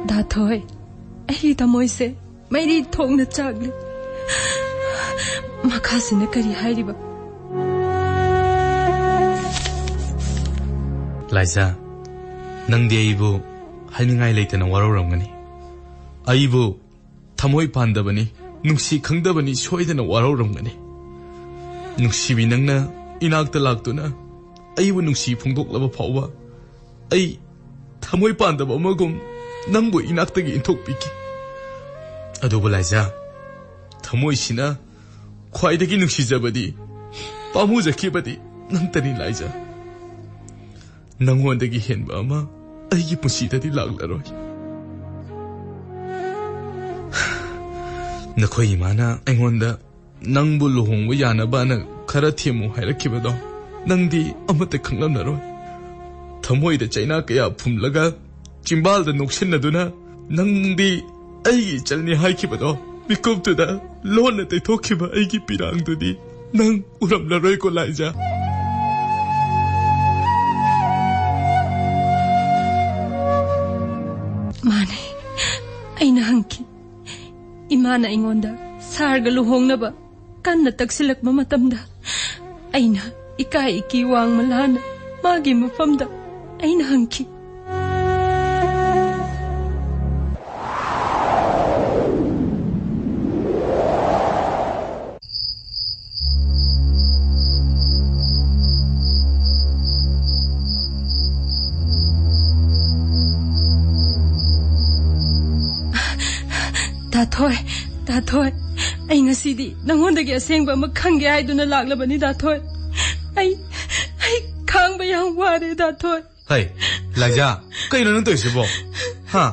ꯗꯥ ꯊꯣꯏ, ꯑꯩꯒꯤ ꯊꯃꯣꯏꯁꯦ ꯃꯩꯔꯤ ꯊꯣꯡꯅ ꯆꯥꯛꯂꯤ꯫ ꯃꯈꯥꯁꯤꯅ ꯀꯔꯤ ꯍꯥꯏꯔꯤꯕ? ꯂꯥꯏꯖꯥ, ꯅꯪꯗꯤ ꯑꯩꯕꯨ ꯍꯥꯏꯅꯤꯡꯉꯥꯏ ꯂꯩꯇꯅ ꯋꯥꯔꯧꯔꯝꯒꯅꯤ꯫ ꯑꯩꯕꯨ ꯊꯃꯣꯏ ꯄꯥꯟꯗꯕꯅꯤ, ꯅꯨꯡꯁꯤ ꯈꯪꯗꯕꯅꯤ ꯁꯣꯏꯗꯅ ꯋꯥꯔꯧꯔꯝꯒꯅꯤ꯫ ꯅꯨꯡꯁꯤꯕꯤ, ꯅꯪꯅ ꯏꯅꯥꯛꯇ ꯂꯥꯛꯇꯨꯅ ꯑꯩꯕꯨ ꯅꯨꯡꯁꯤ ꯐꯣꯡꯗꯣꯛꯂꯕ ꯐꯥꯎꯕ ꯑꯩ ꯊꯃꯣꯏ ꯄꯥꯟꯗꯕ ꯑꯃꯒꯨꯝ ꯅꯪꯕꯨ ꯏꯅꯥꯛꯇꯒꯤ ꯏꯟꯊꯣꯛꯄꯤꯈꯤ꯫ ꯑꯗꯨꯕꯨ ꯂꯥꯏꯖꯥ, ꯊꯃꯣꯏꯁꯤꯅ ꯈ꯭ꯋꯥꯏꯗꯒꯤ ꯅꯨꯡꯁꯤꯖꯕꯗꯤ, ꯄꯥꯝꯃꯨꯖꯈꯤꯕꯗꯤ ꯅꯪꯇꯅꯤ ꯂꯥꯏꯖꯥ꯫ ꯅꯪꯉꯣꯟꯗꯒꯤ ꯍꯦꯟꯕ ꯑꯃ ꯑꯩꯒꯤ ꯄꯨꯟꯁꯤꯗꯗꯤ ꯂꯥꯛꯂꯔꯣꯏ꯫ ꯅꯈꯣꯏ ꯏꯃꯥꯅ ꯑꯩꯉꯣꯟꯗ ꯅꯪꯕꯨ ꯂꯨꯍꯣꯡꯕ ꯌꯥꯅꯕꯅ ꯈꯔ ꯊꯦꯝꯃꯨ ꯍꯥꯏꯔꯛꯈꯤꯕꯗꯣ ꯅꯪꯗꯤ ꯑꯃꯠꯇ ꯈꯪꯂꯝꯂꯔꯣꯏ꯫ ꯊꯃꯣꯏꯗ ꯆꯩꯅꯥ ꯀꯌꯥ ꯐꯨꯝꯂꯒ ꯆꯤꯝꯕꯥꯜꯗ ꯅꯣꯛꯁꯤꯟꯅꯗꯨꯅ ꯅꯪꯗꯤ ꯑꯩꯒꯤ ꯏꯆꯜꯅꯤ ꯍꯥꯏꯈꯤꯕꯗꯣ, ꯃꯤꯀꯨꯞꯇꯨꯗ ꯂꯣꯟꯅ ꯇꯩꯊꯣꯛꯈꯤꯕ ꯑꯩꯒꯤ ꯄꯤꯔꯥꯡꯗꯨꯗꯤ ꯅꯪ ꯎꯔꯝꯂꯔꯣꯏꯀꯣ ꯂꯥꯏꯖꯥ꯫ ꯃꯥꯅꯦ, ꯑꯩꯅ ꯍꯪꯈꯤ꯫ ꯏꯃꯥꯅ ꯑꯩꯉꯣꯟꯗ ꯁꯥꯔꯒ ꯂꯨꯍꯣꯡꯅꯕ ꯀꯟꯅ ꯇꯛꯁꯤꯜꯂꯛꯄ ꯃꯇꯝꯗ ꯑꯩꯅ ꯏꯀꯥꯏ ꯏꯀꯤ ꯋꯥꯡꯃ ꯂꯥꯟꯅ ꯃꯥꯒꯤ ꯃꯐꯝꯗ ꯑꯩꯅ ꯍꯪꯈꯤ꯫ ꯗꯥ ꯊꯣꯏ, ꯗꯥ ꯊꯣꯏ, ꯑꯩ ꯉꯁꯤꯗꯤ ꯅꯉꯣꯟꯗꯒꯤ ꯑꯁꯦꯡꯕ ꯑꯃ ꯈꯪꯒꯦ ꯍꯥꯏꯗꯨꯅ ꯂꯥꯛꯂꯕꯅꯤ, ꯗꯥ ꯊꯣꯏ꯫ ꯑꯩ, ꯑꯩ ꯈꯥꯡꯕ ꯌꯥꯝ ꯋꯥꯔꯦ, ꯗꯥ ꯊꯣꯏ꯫ ꯍꯩ, ꯂꯥꯏꯖꯥ, ꯀꯩꯅꯣ ꯅꯪ ꯇꯧꯔꯤꯁꯤꯕꯣ? ꯍꯥ?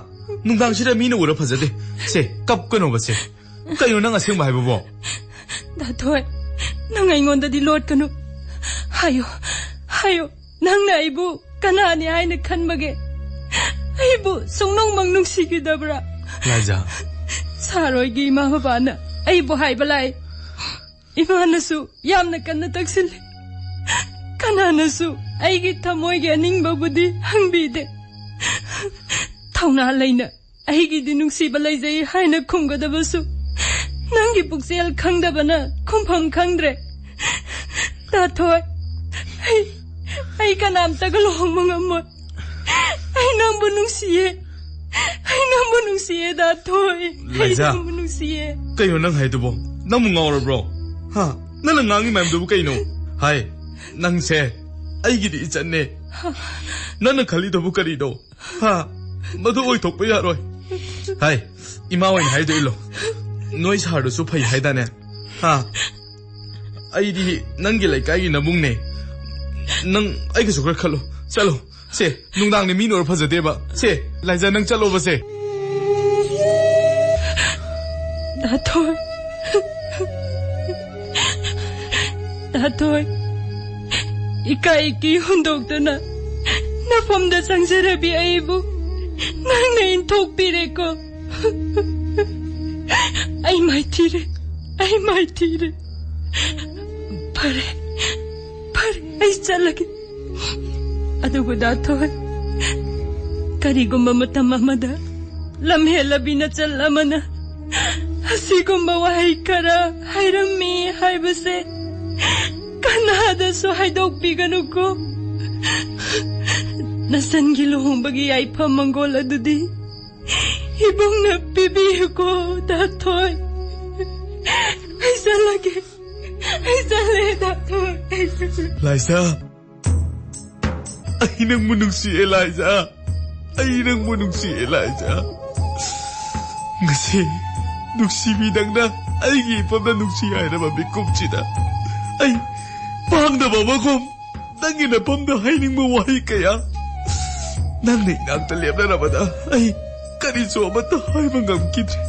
ꯅꯨꯡꯗꯥꯡꯁꯤꯗ ꯃꯤꯅ ꯎꯔ ꯐꯖꯗꯦ꯫ ꯁꯦ, ꯀꯞꯀꯅꯣꯕ ꯁꯦ꯫ ꯀꯩꯅꯣ ꯅꯪ ꯑꯁꯦꯡꯕ ꯍꯥꯏꯕꯕꯣ? ꯗꯥ ꯊꯣꯏ, ꯅꯪ ꯑꯩꯉꯣꯟꯗꯗꯤ ꯂꯣꯠꯀꯅꯨ꯫ ꯍꯥꯏꯌꯣ, ꯍꯥꯏꯌꯣ, ꯅꯪꯅ ꯑꯩꯕꯨ ꯀꯅꯥꯅꯤ ꯍꯥꯏꯅ ꯈꯟꯕꯒꯦ? ꯑꯩꯕꯨ ꯁꯨꯡꯅꯨꯡꯃꯛ ꯅꯨꯡꯁꯤꯈꯤꯗꯕ꯭ꯔꯥ? ꯂꯥꯏꯖꯥ꯫ ꯁꯥꯔꯣꯏꯒꯤ ꯏꯃꯥ ꯕꯕꯥꯅ ꯑꯩꯕꯨ ꯍꯥꯏꯕ ꯂꯥꯏ꯫ ꯏꯃꯥꯅꯁꯨ ꯌꯥꯝꯅ ꯀꯟꯅ ꯇꯛꯁꯤꯜꯂꯤ꯫ ꯀꯅꯥꯅꯁꯨ ꯑꯩꯒꯤ ꯊꯃꯣꯏꯒꯤ ꯑꯅꯤꯡꯕꯕꯨꯗꯤ ꯍꯪꯕꯤꯗꯦ꯫ ꯊꯧꯅꯥ ꯂꯩꯅ ꯑꯩꯒꯤꯗꯤ ꯅꯨꯡꯁꯤꯕ ꯂꯩꯖꯩ ꯍꯥꯏꯅ ꯈꯨꯝꯒꯗꯕꯁꯨ ꯅꯪꯒꯤ ꯄꯨꯛꯆꯦꯜ ꯈꯪꯗꯕꯅ ꯈꯨꯝꯐꯝ ꯈꯪꯗ꯭ꯔꯦ꯫ ꯗꯥ ꯊꯣꯏ, ꯑꯩ, ꯑꯩ ꯀꯅꯥꯝꯇꯒ ꯂꯨꯍꯣꯡꯕ ꯉꯝꯃꯣꯏ꯫ ꯑꯩ ꯅꯪꯕꯨ ꯅꯨꯡꯁꯤꯌꯦ꯫ ꯑꯩ ꯅꯪꯕꯨ ꯅꯨꯡꯁꯤꯌꯦ, ꯗꯥ ꯊꯣꯏ꯫ ꯑꯩ ꯂꯥꯏꯖꯥ, ꯅꯪꯕꯨ ꯅꯨꯡꯁꯤꯌꯦ꯫ ꯀꯩꯅꯣ ꯅꯪ ꯍꯥꯏꯗꯨꯕꯣ? ꯅꯪꯕꯨ ꯉꯥꯎꯔꯕ꯭ꯔꯣ? ꯍꯥ? ꯅꯪꯅ ꯉꯥꯡꯉꯤ ꯃꯌꯥꯝꯗꯨꯕꯨ ꯀꯩꯅꯣ? ꯍꯥꯏ, ꯅꯪꯁꯦ ꯑꯩꯒꯤꯗꯤ ꯏꯆꯟꯅꯦ꯫ ꯅꯪꯅ ꯈꯜꯂꯤꯗꯨꯕꯨ ꯀꯔꯤꯅꯣ? ꯍꯥ? ꯃꯗꯨ ꯑꯣꯏꯊꯣꯛꯄ ꯌꯥꯔꯣꯏ꯫ ꯍꯥꯏ, ꯏꯃꯥ ꯑꯣꯏꯅ ꯍꯥꯏꯗꯣ ꯏꯜꯂꯣ꯫ ꯅꯣꯏ ꯁꯥꯔꯗꯨꯁꯨ ꯐꯩ ꯍꯥꯏꯗꯥꯅꯦ? ꯍꯥ? ꯑꯩꯗꯤ ꯅꯪꯒꯤ ꯂꯩꯀꯥꯏꯒꯤ ꯅꯕꯨꯡꯅꯦ꯫ ꯅꯪ ꯑꯩꯒꯤꯁꯨ ꯈꯔ ꯈꯜꯂꯣ꯫ ꯆꯠꯂꯣ꯫ ꯁꯦ, ꯅꯨꯡꯗꯥꯡꯅꯤ ꯃꯤ ꯅꯣꯔ ꯐꯖꯗꯦꯕ꯫ ꯁꯦ, ꯂꯥꯏꯖꯥ, ꯅꯪ ꯆꯠꯂꯣꯕ ꯁꯦ꯫ ꯗꯥ ꯊꯣꯏ꯫ ꯗꯥ ꯊꯣꯏ꯫ ꯏꯀꯥꯏ ꯏꯀꯤ ꯍꯨꯟꯗꯣꯛꯇꯨꯅ ꯅꯐꯝꯗ ꯆꯪꯖꯔꯕꯤ ꯑꯩꯕꯨ ꯅꯪꯅ ꯏꯟꯊꯣꯛꯄꯤꯔꯦꯀꯣ꯫ ꯑꯩ ꯃꯥꯏꯊꯤꯔꯦ, ꯑꯩ ꯃꯥꯏꯊꯤꯔꯦ꯫ ꯐꯔꯦ, ꯐꯔꯦ, ꯑꯩ ꯆꯠꯂꯒꯦ꯫ ꯑꯗꯨꯕꯨ ꯗꯥ ꯊꯣꯏ, ꯀꯔꯤꯒꯨꯝꯕ ꯃꯇꯝ ꯑꯃꯗ ꯂꯝꯍꯦꯜꯂꯕꯤ ꯅꯆꯜ ꯑꯃꯅ ꯑꯁꯤꯒꯨꯝꯕ ꯋꯥꯍꯩ ꯈꯔ ꯍꯥꯏꯔꯝꯃꯤ ꯍꯥꯏꯕꯁꯦ ꯀꯅꯥꯗꯁꯨ ꯍꯥꯏꯗꯣꯛꯄꯤꯒꯅꯨꯀꯣ꯫ ꯅꯆꯟꯒꯤ ꯂꯨꯍꯣꯡꯕꯒꯤ ꯌꯥꯏꯐ ꯃꯪꯒꯣꯜ ꯑꯗꯨꯗꯤ ꯏꯕꯨꯡꯅ ꯄꯤꯕꯤꯌꯨꯀꯣ, ꯗꯥ ꯊꯣꯏ꯫ ꯑꯩ ꯆꯠꯂꯒꯦ꯫ ꯑꯩ ꯆꯠꯂꯦ, ꯗꯥ ꯊꯣꯏ꯫ ꯑꯩ ꯆꯠꯂꯦ꯫ ꯂꯥꯏꯖꯥ, ꯑꯩ ꯅꯪꯕꯨ ꯅꯨꯡꯁꯤꯌꯦ, ꯂꯥꯏꯖꯥ꯫ ꯑꯩ ꯅꯪꯕꯨ ꯅꯨꯡꯁꯤꯌꯦ, ꯂꯥꯏꯖꯥ꯫ ꯉꯁꯤ ꯅꯨꯡꯁꯤꯕꯤ, ꯅꯪꯅ ꯑꯩꯒꯤ ꯏꯄꯝꯗ ꯅꯨꯡꯁꯤ ꯍꯥꯏꯔꯕ ꯃꯤꯀꯨꯞꯁꯤꯗ ꯑꯩ ꯄꯥꯡꯗꯕ ꯑꯃꯒꯨꯝ ꯅꯪꯒꯤ ꯅꯐꯝꯗ ꯍꯥꯏꯅꯤꯡꯕ ꯋꯥꯍꯩ ꯀꯌꯥ꯫ ꯅꯪꯅ ꯏꯅꯥꯛꯇ ꯂꯦꯞꯅꯔꯕꯗ ꯑꯩ ꯀꯔꯤꯁꯨ ꯑꯃꯠꯇ ꯍꯥꯏꯕ ꯉꯝꯈꯤꯗ꯭ꯔꯦ꯫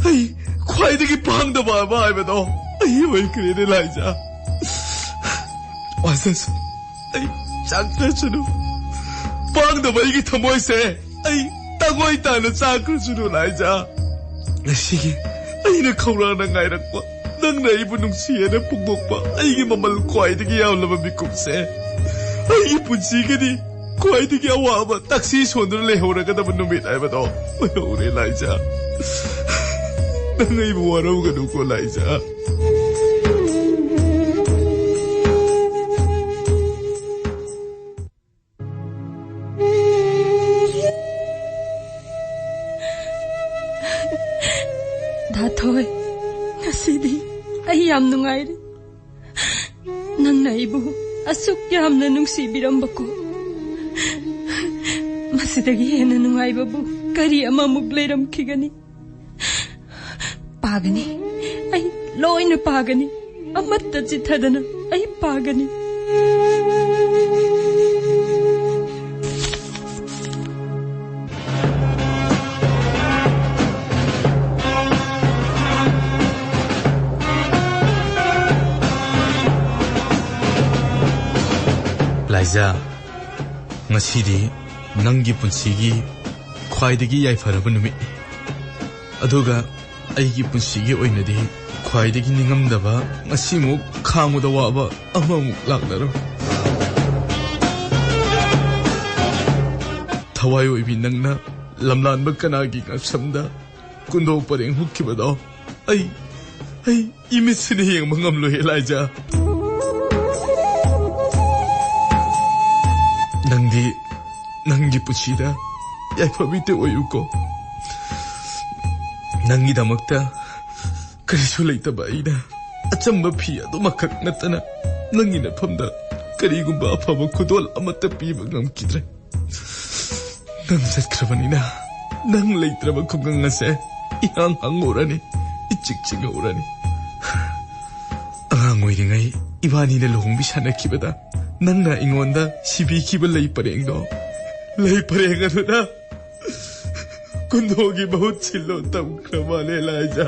ꯑꯩ ꯈ꯭ꯋꯥꯏꯗꯒꯤ ꯄꯥꯡꯗꯕ ꯑꯃ ꯍꯥꯏꯕꯗꯣ ꯑꯩ ꯑꯣꯏꯈ꯭ꯔꯦꯅꯦ, ꯂꯥꯏꯖꯥ꯫ ꯋꯥꯖꯁꯅꯨ, ꯑꯩ ꯆꯥꯛꯆꯁꯅꯨ꯫ ꯄꯥꯡꯗꯕ ꯑꯩꯒꯤ ꯊꯃꯣꯏꯁꯦ ꯑꯩ ꯇꯪꯉꯣꯏ ꯇꯥꯅ ꯆꯥꯈ꯭ꯔꯁꯅꯨ, ꯂꯥꯏꯖꯥ꯫ ꯉꯁꯤꯒꯤ ꯑꯩꯅ ꯈꯧꯔꯥꯡꯅ ꯉꯥꯏꯔꯛꯄ, ꯅꯪꯅ ꯑꯩꯕꯨ ꯅꯨꯡꯁꯤꯌꯦꯅ ꯐꯣꯡꯗꯣꯛꯄ ꯑꯩꯒꯤ ꯃꯃꯜ ꯈ꯭ꯋꯥꯏꯗꯒꯤ ꯌꯥꯝꯂꯕ ꯃꯤꯀꯨꯞꯁꯦ, ꯑꯩꯒꯤ ꯄꯨꯟꯁꯤꯒꯤꯗꯤ ꯈ꯭ꯋꯥꯏꯗꯒꯤ ꯑꯋꯥꯕ ꯇꯛꯁꯤ ꯁꯣꯟꯗꯨꯅ ꯂꯩꯍꯧꯔꯒꯗꯕ ꯅꯨꯃꯤꯠ ꯍꯥꯏꯕꯗꯣ ꯑꯣꯏꯍꯧꯔꯦ, ꯂꯥꯏꯖꯥ꯫ ꯅꯪ ꯑꯩꯕꯨ ꯋꯥꯔꯧꯒꯅꯨꯀꯣ, ꯂꯥꯏꯖꯥ꯫ ꯗꯥ ꯊꯣꯏ, ꯉꯁꯤꯗꯤ ꯑꯩ ꯌꯥꯝ ꯅꯨꯡꯉꯥꯏꯔꯦ꯫ ꯅꯪꯅ ꯑꯩꯕꯨ ꯑꯁꯨꯛ ꯌꯥꯝꯅ ꯅꯨꯡꯁꯤꯕꯤꯔꯝꯕꯀꯣ꯫ ꯃꯁꯤꯗꯒꯤ ꯍꯦꯟꯅ ꯅꯨꯡꯉꯥꯏꯕꯕꯨ ꯀꯔꯤ ꯑꯃꯃꯨꯛ ꯂꯩꯔꯝꯈꯤꯒꯅꯤ? ꯄꯥꯒꯅꯤ, ꯑꯩ ꯂꯣꯏꯅ ꯄꯥꯒꯅꯤ꯫ ꯑꯃꯠꯇ ꯆꯤꯠꯊꯗꯅ ꯑꯩ ꯄꯥꯒꯅꯤ꯫ ꯂꯥꯏꯖꯥ, ꯉꯁꯤꯗꯤ ꯅꯪꯒꯤ ꯄꯨꯟꯁꯤꯒꯤ ꯈ꯭ꯋꯥꯏꯗꯒꯤ ꯌꯥꯏꯐꯔꯕ ꯅꯨꯃꯤꯠꯅꯤ꯫ ꯑꯗꯨꯒ ꯑꯩꯒꯤ ꯄꯨꯟꯁꯤꯒꯤ ꯑꯣꯏꯅꯗꯤ ꯈ꯭ꯋꯥꯏꯗꯒꯤ ꯅꯤꯡꯉꯝꯗꯕ, ꯉꯁꯤꯃꯨꯛ ꯈꯥꯡꯕꯗ ꯋꯥꯕ ꯑꯃꯃꯨꯛ ꯂꯥꯛꯂꯔꯣꯏ꯫ ꯊꯋꯥꯏ ꯑꯣꯏꯕꯤ ꯅꯪꯅ ꯂꯝꯂꯥꯟꯕ ꯀꯅꯥꯒꯤ ꯉꯛꯁꯝꯗ ꯀꯨꯟꯗꯣꯛ ꯄꯔꯦꯡ ꯍꯨꯛꯈꯤꯕꯗꯣ ꯑꯩ, ꯑꯩ ꯏꯃꯤꯠꯁꯤꯅ ꯌꯦꯡꯕ ꯉꯝꯂꯣꯏ, ꯂꯥꯏꯖꯥ꯫ ꯅꯪꯗꯤ ꯅꯪꯒꯤ ꯄꯨꯟꯁꯤꯗ ꯌꯥꯏꯐꯕꯤꯇ ꯑꯣꯏꯌꯨꯀꯣ꯫ ꯅꯪꯒꯤꯗꯃꯛꯇ ꯀꯔꯤꯁꯨ ꯂꯩꯇꯕ ꯑꯩꯅ ꯑꯆꯝꯕ ꯐꯤ ꯑꯗꯨꯃꯈꯛ ꯅꯠꯇꯅ ꯅꯪꯒꯤ ꯅꯐꯝꯗ ꯀꯔꯤꯒꯨꯝꯕ ꯑꯐꯕ ꯈꯨꯗꯣꯜ ꯑꯃꯠꯇ ꯄꯤꯕ ꯉꯝꯈꯤꯗ꯭ꯔꯦ꯫ ꯅꯪ ꯆꯠꯈ꯭ꯔꯕꯅꯤꯅ ꯅꯪ ꯂꯩꯇ꯭ꯔꯕ ꯈꯨꯡꯒꯪ ꯑꯁꯦ ꯏꯍꯥꯡ ꯍꯥꯡꯍꯧꯔꯅꯤ, ꯏꯆꯤꯛ ꯆꯤꯛꯍꯧꯔꯅꯤ꯫ ꯑꯉꯥꯡ ꯑꯣꯏꯔꯤꯉꯩ ꯏꯕꯥꯅꯤꯅ ꯂꯨꯍꯣꯡꯕꯤ ꯁꯥꯟꯅꯈꯤꯕꯗ ꯅꯪꯅ ꯑꯩꯉꯣꯟꯗ ꯁꯤꯕꯤꯈꯤꯕ ꯂꯩ ꯄꯔꯦꯡꯗꯣ, ꯂꯩ ꯄꯔꯦꯡ ꯑꯗꯨꯗ ꯀꯨꯟꯗꯣꯒꯤ ꯃꯍꯨꯠ ꯁꯤꯜꯂꯣ ꯇꯝꯈ꯭ꯔ ꯃꯥꯜꯂꯦ, ꯂꯥꯏꯖꯥ꯫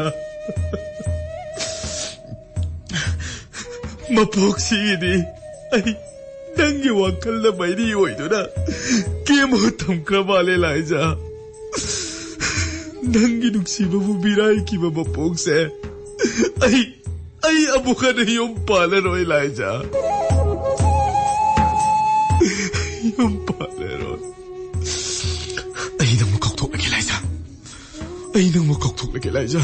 ꯃꯄꯣꯛꯁꯤꯒꯤꯗꯤ ꯑꯩ ꯅꯪꯒꯤ ꯋꯥꯈꯜꯗ ꯃꯩꯔꯤ ꯑꯣꯏꯗꯨꯅ ꯀꯦꯝꯕ ꯊꯝꯈ꯭ꯔ ꯃꯥꯜꯂꯦ, ꯂꯥꯏꯖꯥ꯫ ꯅꯪꯒꯤ ꯅꯨꯡꯁꯤꯕꯕꯨ ꯃꯤꯔꯥꯏꯈꯤꯕ ꯃꯄꯣꯛꯁꯦ ꯑꯩ, ꯑꯩ ꯑꯃꯨꯛ ꯍꯟꯅ ꯌꯨꯝ ꯄꯥꯜꯂꯔꯣꯏ, ꯂꯥꯏꯖꯥ꯫ ꯌꯨꯝ ꯄꯥꯜꯂꯔꯣꯏ꯫ ꯑꯩ ꯅꯪꯕꯨ ꯀꯥꯎꯊꯣꯛꯂꯒꯦ, ꯂꯥꯏꯖꯥ꯫ ꯑꯩ ꯅꯪꯕꯨ ꯀꯥꯎꯊꯣꯛꯂꯒꯦ, ꯂꯥꯏꯖꯥ꯫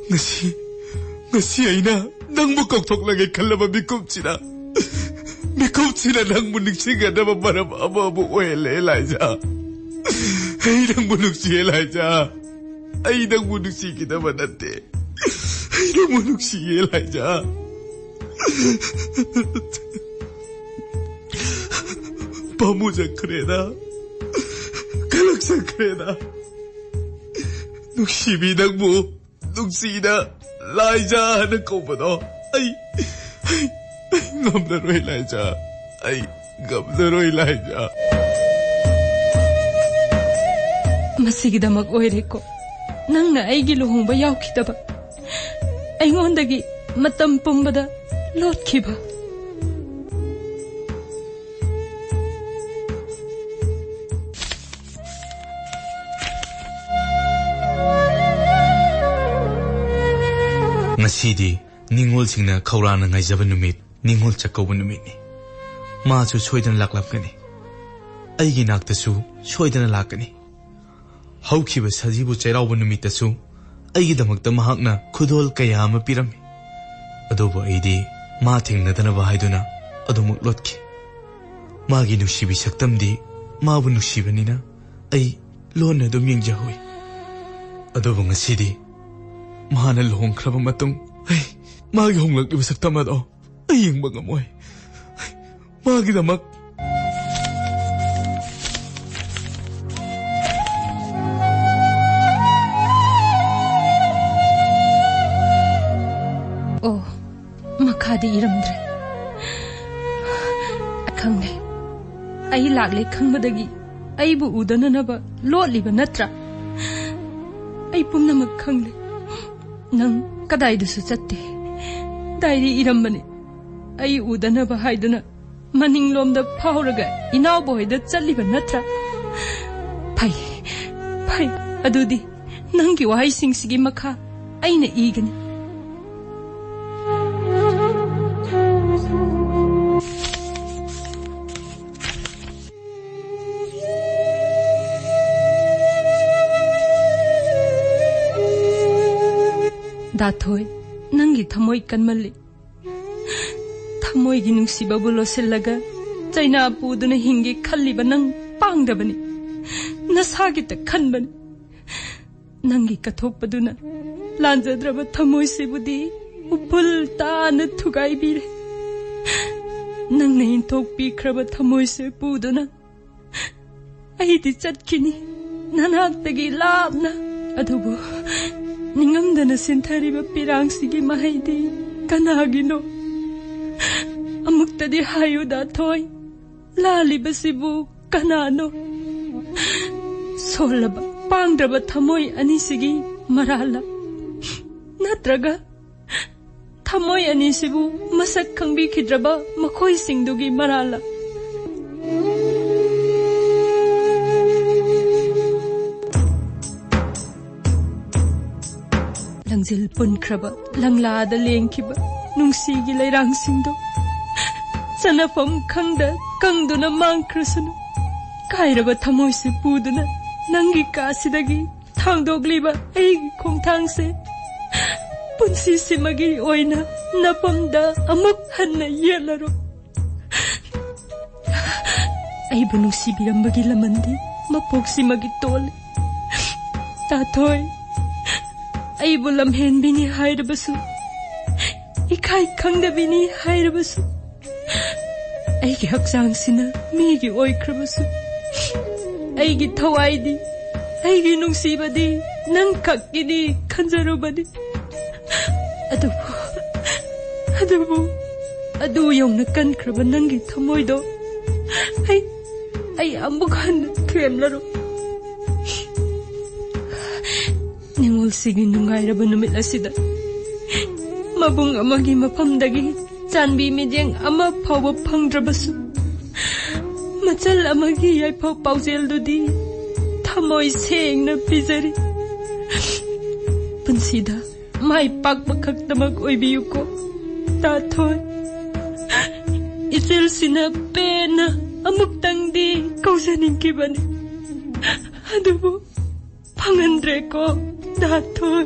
ꯉꯁꯤ, ꯉꯁꯤ ꯑꯩꯅ ꯅꯪꯕꯨ ꯀꯥꯎꯊꯣꯛꯂꯒꯦ ꯈꯜꯂꯕ ꯃꯤꯀꯨꯞꯁꯤꯅ, ꯃꯤꯀꯨꯞꯁꯤꯅ ꯅꯪꯕꯨ ꯅꯤꯡꯁꯤꯡꯒꯗꯕ ꯃꯔꯝ ꯑꯃꯕꯨ ꯑꯣꯏꯍꯜꯂꯦ, ꯂꯥꯏꯖꯥ꯫ ꯑꯩ ꯅꯪꯕꯨ ꯅꯨꯡꯁꯤꯌꯦ, ꯂꯥꯏꯖꯥ꯫ ꯑꯩ ꯅꯪꯕꯨ ꯅꯨꯡꯁꯤꯈꯤꯗꯕ ꯅꯠꯇꯦ꯫ ꯑꯩ ꯅꯪꯕꯨ ꯅꯨꯡꯁꯤꯌꯦ, ꯂꯥꯏꯖꯥ꯫ ꯄꯥꯝꯃꯨꯖꯈ꯭ꯔꯦꯗ, ꯀꯂꯛꯆꯈ꯭ꯔꯦꯗ꯫ ꯅꯨꯡꯁꯤꯕꯤ, ꯅꯪꯕꯨ ꯅꯨꯡꯁꯤꯅ ꯂꯥꯏꯖꯥ ꯍꯥꯏꯅ ꯀꯧꯕꯗꯣ ꯑꯩ, ꯑꯩ, ꯑꯩ ꯉꯝꯂꯔꯣꯏ, ꯂꯥꯏꯖꯥ꯫ ꯑꯩ ꯉꯝꯂꯔꯣꯏ, ꯂꯥꯏꯖꯥ꯫ ꯃꯁꯤꯒꯤꯗꯃꯛ ꯑꯣꯏꯔꯦꯀꯣ ꯅꯪꯅ ꯑꯩꯒꯤ ꯂꯨꯍꯣꯡꯕ ꯌꯥꯎꯈꯤꯗꯕ, ꯑꯩꯉꯣꯟꯗꯒꯤ ꯃꯇꯝ ꯄꯨꯝꯕꯗ ꯂꯣꯠꯈꯤꯕ꯫ ꯉꯁꯤꯗꯤ ꯅꯤꯡꯉꯣꯜꯁꯤꯡꯅ ꯈꯧꯔꯥꯡꯅ ꯉꯥꯏꯖꯕ ꯅꯨꯃꯤꯠ, ꯅꯤꯡꯉꯣꯜ ꯆꯥꯛꯀꯧꯕ ꯅꯨꯃꯤꯠꯅꯤ꯫ ꯃꯥꯁꯨ ꯁꯣꯏꯗꯅ ꯂꯥꯛꯂꯝꯒꯅꯤ꯫ ꯑꯩꯒꯤ ꯅꯥꯛꯇꯁꯨ ꯁꯣꯏꯗꯅ ꯂꯥꯛꯀꯅꯤ꯫ ꯍꯧꯈꯤꯕ ꯁꯖꯤꯕꯨ ꯆꯩꯔꯥꯎꯕ ꯅꯨꯃꯤꯠꯇꯁꯨ ꯑꯩꯒꯤꯗꯃꯛꯇ ꯃꯍꯥꯛꯅ ꯈꯨꯗꯣꯜ ꯀꯌꯥ ꯑꯃ ꯄꯤꯔꯝꯃꯤ꯫ ꯑꯗꯨꯕꯨ ꯑꯩꯗꯤ ꯃꯥ ꯊꯦꯡꯅꯗꯅꯕ ꯍꯥꯏꯗꯨꯅ ꯑꯗꯨꯃꯛ ꯂꯣꯠꯈꯤ꯫ ꯃꯥꯒꯤ ꯅꯨꯡꯁꯤꯕꯤ ꯁꯛꯇꯝꯗꯤ ꯃꯥꯕꯨ ꯅꯨꯡꯁꯤꯕꯅꯤꯅ ꯑꯩ ꯂꯣꯟꯅ ꯑꯗꯨꯝ ꯌꯦꯡꯖꯍꯧꯏ꯫ ꯑꯗꯨꯕꯨ ꯉꯁꯤꯗꯤ ꯃꯥꯅ ꯂꯨꯍꯣꯡꯈ꯭ꯔꯕ ꯃꯇꯨꯡ ꯑꯩ ꯃꯥꯒꯤ ꯍꯣꯡꯂꯛꯂꯤꯕ ꯁꯛꯇꯝ ꯑꯗꯣ ꯑꯩ ꯌꯦꯡꯕ ꯉꯝꯃꯣꯏ꯫ ꯃꯥꯒꯤꯗꯃꯛ ꯏꯔꯝꯗ꯭ꯔꯦ꯫ ꯈꯪꯂꯦ꯫ ꯑꯩ ꯂꯥꯛꯂꯦ ꯈꯪꯕꯗꯒꯤ ꯑꯩꯕꯨ ꯎꯗꯅꯅꯕ ꯂꯣꯠꯂꯤꯕ ꯅꯠꯇ꯭ꯔꯥ? ꯑꯩ ꯄꯨꯝꯅꯃꯛ ꯈꯪꯂꯦ꯫ ꯅꯪ ꯀꯗꯥꯏꯗꯁꯨ ꯆꯠꯇꯦ꯫ ꯗꯥꯏꯔꯤ ꯏꯔꯝꯕꯅꯤ꯫ ꯑꯩ ꯎꯗꯅꯕ ꯍꯥꯏꯗꯨꯅ ꯃꯅꯤꯡꯂꯣꯝꯗ ꯐꯥꯎꯔꯒ ꯏꯅꯥꯎꯕ ꯍꯣꯏꯗ ꯆꯠꯂꯤꯕ ꯅꯠꯇ꯭ꯔꯥ? ꯐꯩ, ꯐꯩ꯫ ꯑꯗꯨꯗꯤ ꯅꯪꯒꯤ ꯋꯥꯍꯩꯁꯤꯡꯁꯤꯒꯤ ꯃꯈꯥ ꯑꯩꯅ ꯏꯒꯅꯤ꯫ ꯗꯥꯊꯣꯏ, ꯅꯪꯒꯤ ꯊꯃꯣꯏ ꯀꯟꯃꯜꯂꯤ꯫ ꯊꯃꯣꯏꯒꯤ ꯅꯨꯡꯁꯤꯕꯕꯨ ꯂꯣꯠꯁꯤꯜꯂꯒ ꯆꯩꯅꯥ ꯄꯨꯗꯨꯅ ꯍꯤꯡꯒꯦ ꯈꯜꯂꯤꯕ ꯅꯪ ꯄꯥꯡꯗꯕꯅꯤ꯫ ꯅꯁꯥꯒꯤꯇ ꯈꯟꯕꯅꯤ꯫ ꯅꯪꯒꯤ ꯀꯠꯊꯣꯛꯄꯗꯨꯅ ꯂꯥꯟꯖꯗ꯭ꯔꯕ ꯊꯃꯣꯏꯁꯤꯕꯨꯗꯤ ꯎꯐꯨꯜ ꯇꯥꯅ ꯊꯨꯒꯥꯏꯕꯤꯔꯦ꯫ ꯅꯪꯅ ꯏꯟꯊꯣꯛꯄꯤꯈ꯭ꯔꯕ ꯊꯃꯣꯏꯁꯦ ꯄꯨꯗꯨꯅ ꯑꯩꯗꯤ ꯆꯠꯈꯤꯅꯤ ꯅꯅꯥꯛꯇꯒꯤ ꯂꯥꯞꯅ꯫ ꯑꯗꯨꯕꯨ ꯅꯤꯡꯉꯝꯗꯅ ꯁꯤꯟꯊꯔꯤꯕ ꯄꯤꯔꯥꯡꯁꯤꯒꯤ ꯃꯍꯩꯗꯤ ꯀꯅꯥꯒꯤꯅꯣ? ꯑꯃꯨꯛꯇꯗꯤ ꯍꯥꯏꯌꯨꯗ ꯊꯣꯏ, ꯂꯥꯜꯂꯤꯕꯁꯤꯕꯨ ꯀꯅꯥꯅꯣ? ꯁꯣꯜꯂꯕ, ꯄꯥꯡꯗ꯭ꯔꯕ ꯊꯃꯣꯏ ꯑꯅꯤꯁꯤꯒꯤ ꯃꯔꯥꯜꯂ? ꯅꯠꯇ꯭ꯔꯒ ꯊꯃꯣꯏ ꯑꯅꯤꯁꯤꯕꯨ ꯃꯁꯛ ꯈꯪꯕꯤꯈꯤꯗ꯭ꯔꯕ ꯃꯈꯣꯏꯁꯤꯡꯗꯨꯒꯤ ꯃꯔꯥꯜꯂ? ꯂꯪꯖꯤꯜ ꯄꯨꯟꯈ꯭ꯔꯕ ꯂꯪꯂꯥꯗ ꯂꯦꯡꯈꯤꯕ ꯅꯨꯡꯁꯤꯒꯤ ꯂꯩꯔꯥꯡꯁꯤꯡꯗꯣ ꯆꯅꯐꯝ ꯈꯪꯗ ꯀꯪꯗꯨꯅ ꯃꯥꯡꯈ꯭ꯔꯁꯅꯨ꯫ ꯀꯥꯏꯔꯕ ꯊꯃꯣꯏꯁꯦ ꯄꯨꯗꯨꯅ ꯅꯪꯒꯤ ꯀꯥꯁꯤꯗꯒꯤ ꯊꯥꯡꯗꯣꯛꯂꯤꯕ ꯑꯩꯒꯤ ꯈꯣꯡꯊꯥꯡꯁꯦ ꯄꯨꯟꯁꯤꯁꯤꯃꯒꯤ ꯑꯣꯏꯅ ꯅꯐꯝꯗ ꯑꯃꯨꯛ ꯍꯟꯅ ꯌꯦꯠꯂꯔꯣꯏ꯫ ꯑꯩꯕꯨ ꯅꯨꯡꯁꯤꯕꯤꯔꯝꯕꯒꯤ ꯂꯃꯟꯗꯤ ꯃꯄꯣꯛꯁꯤꯃꯒꯤ ꯇꯣꯜꯂꯤ꯫ ꯇꯥꯊꯣꯏ, ꯑꯩꯕꯨ ꯂꯝꯍꯦꯟꯕꯤꯅꯤ ꯍꯥꯏꯔꯕꯁꯨ, ꯏꯀꯥꯏ ꯈꯪꯗꯕꯤꯅꯤ ꯍꯥꯏꯔꯕꯁꯨ, ꯑꯩꯒꯤ ꯍꯛꯆꯥꯡꯁꯤꯅ ꯃꯤꯒꯤ ꯑꯣꯏꯈ꯭ꯔꯕꯁꯨ, ꯑꯩꯒꯤ ꯊꯋꯥꯏꯗꯤ, ꯑꯩꯒꯤ ꯅꯨꯡꯁꯤꯕꯗꯤ ꯅꯪ ꯈꯛꯀꯤꯅꯤ ꯈꯟꯖꯔꯨꯕꯅꯤ꯫ ꯑꯗꯨꯕꯨ ꯑꯗꯨꯕꯨ ꯑꯗꯨ ꯌꯧꯅ ꯀꯟꯈ꯭ꯔꯕ ꯅꯪꯒꯤ ꯊꯃꯣꯏꯗꯣ ꯑꯩ ꯑꯩ ꯑꯃꯨꯛ ꯍꯟꯅ ꯊꯦꯝꯂꯔꯣꯏ꯫ ꯅꯤꯉꯣꯜꯁꯤꯒꯤ ꯅꯨꯡꯉꯥꯏꯔꯕ ꯅꯨꯃꯤꯠ ꯑꯁꯤꯗ ꯃꯕꯨꯡ ꯑꯃꯒꯤ ꯃꯐꯝꯗꯒꯤ ꯆꯥꯟꯕꯤ ꯃꯤꯠꯌꯦꯡ ꯑꯃ ꯐꯥꯎꯕ ꯐꯪꯗ꯭ꯔꯕꯁꯨ, ꯃꯆꯜ ꯑꯃꯒꯤ ꯌꯥꯏꯐ ꯄꯥꯎꯖꯦꯜꯗꯨꯗꯤ ꯊꯃꯣꯏ ꯁꯦꯡꯅ ꯄꯤꯖꯔꯤ꯫ ꯄꯨꯟꯁꯤꯗ ꯃꯥꯏ ꯄꯥꯛꯄ ꯈꯛꯇꯃꯛ ꯑꯣꯏꯕꯤꯌꯨꯀꯣ, ꯇꯥꯊꯣꯟ꯫ ꯏꯆꯦꯜꯁꯤꯅ ꯄꯦꯟꯅ ꯑꯃꯨꯛꯇꯪꯗꯤ ꯀꯧꯖꯅꯤꯡꯈꯤꯕꯅꯤ, ꯑꯗꯨꯕꯨ ꯐꯪꯍꯟꯗ꯭ꯔꯦꯀꯣ, ꯇꯥꯊꯣꯟ꯫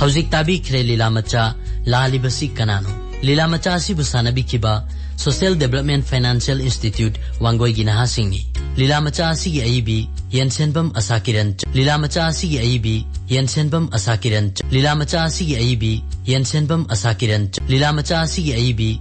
ꯍꯧꯖꯤꯛ ꯇꯥꯕꯤꯈ꯭ꯔꯦ ꯂꯤꯂꯥ ꯃꯆꯥ ꯂꯥꯂꯤꯕꯁꯤ ꯀꯅꯥꯅꯣ? ꯂꯤꯂꯥ ꯃꯆꯥ ꯑꯁꯤꯕꯨ ꯁꯥꯟꯅꯕꯤꯈꯤꯕ Social Development Financial Institute ꯋꯥꯡꯒꯣꯏꯒꯤ ꯅꯍꯥꯁꯤꯡꯅꯤ꯫ ꯂꯤꯂꯥ ꯃꯆꯥ ꯑꯁꯤꯒꯤ ꯑꯏꯕꯤ ꯌꯦꯟꯁꯦꯟꯕꯝ ꯑꯁꯥ ꯀꯤꯔꯟ꯫ ꯂꯤꯂꯥ ꯃꯆꯥ ꯑꯁꯤꯒꯤ ꯑꯏꯕꯤ ꯌꯦꯟꯁꯦꯟꯕꯝ ꯑꯁꯥ ꯀꯤꯔꯟ꯫ ꯂꯤꯂꯥ ꯃꯆꯥ ꯑꯁꯤꯒꯤ ꯑꯏꯕꯤ ꯌꯦꯟꯁꯦꯟꯕꯝ ꯑꯁꯥ ꯀꯤꯔꯟ꯫ ꯂꯤꯂꯥ ꯃꯆꯥ ꯑꯁꯤꯒꯤ ꯑꯏꯕꯤ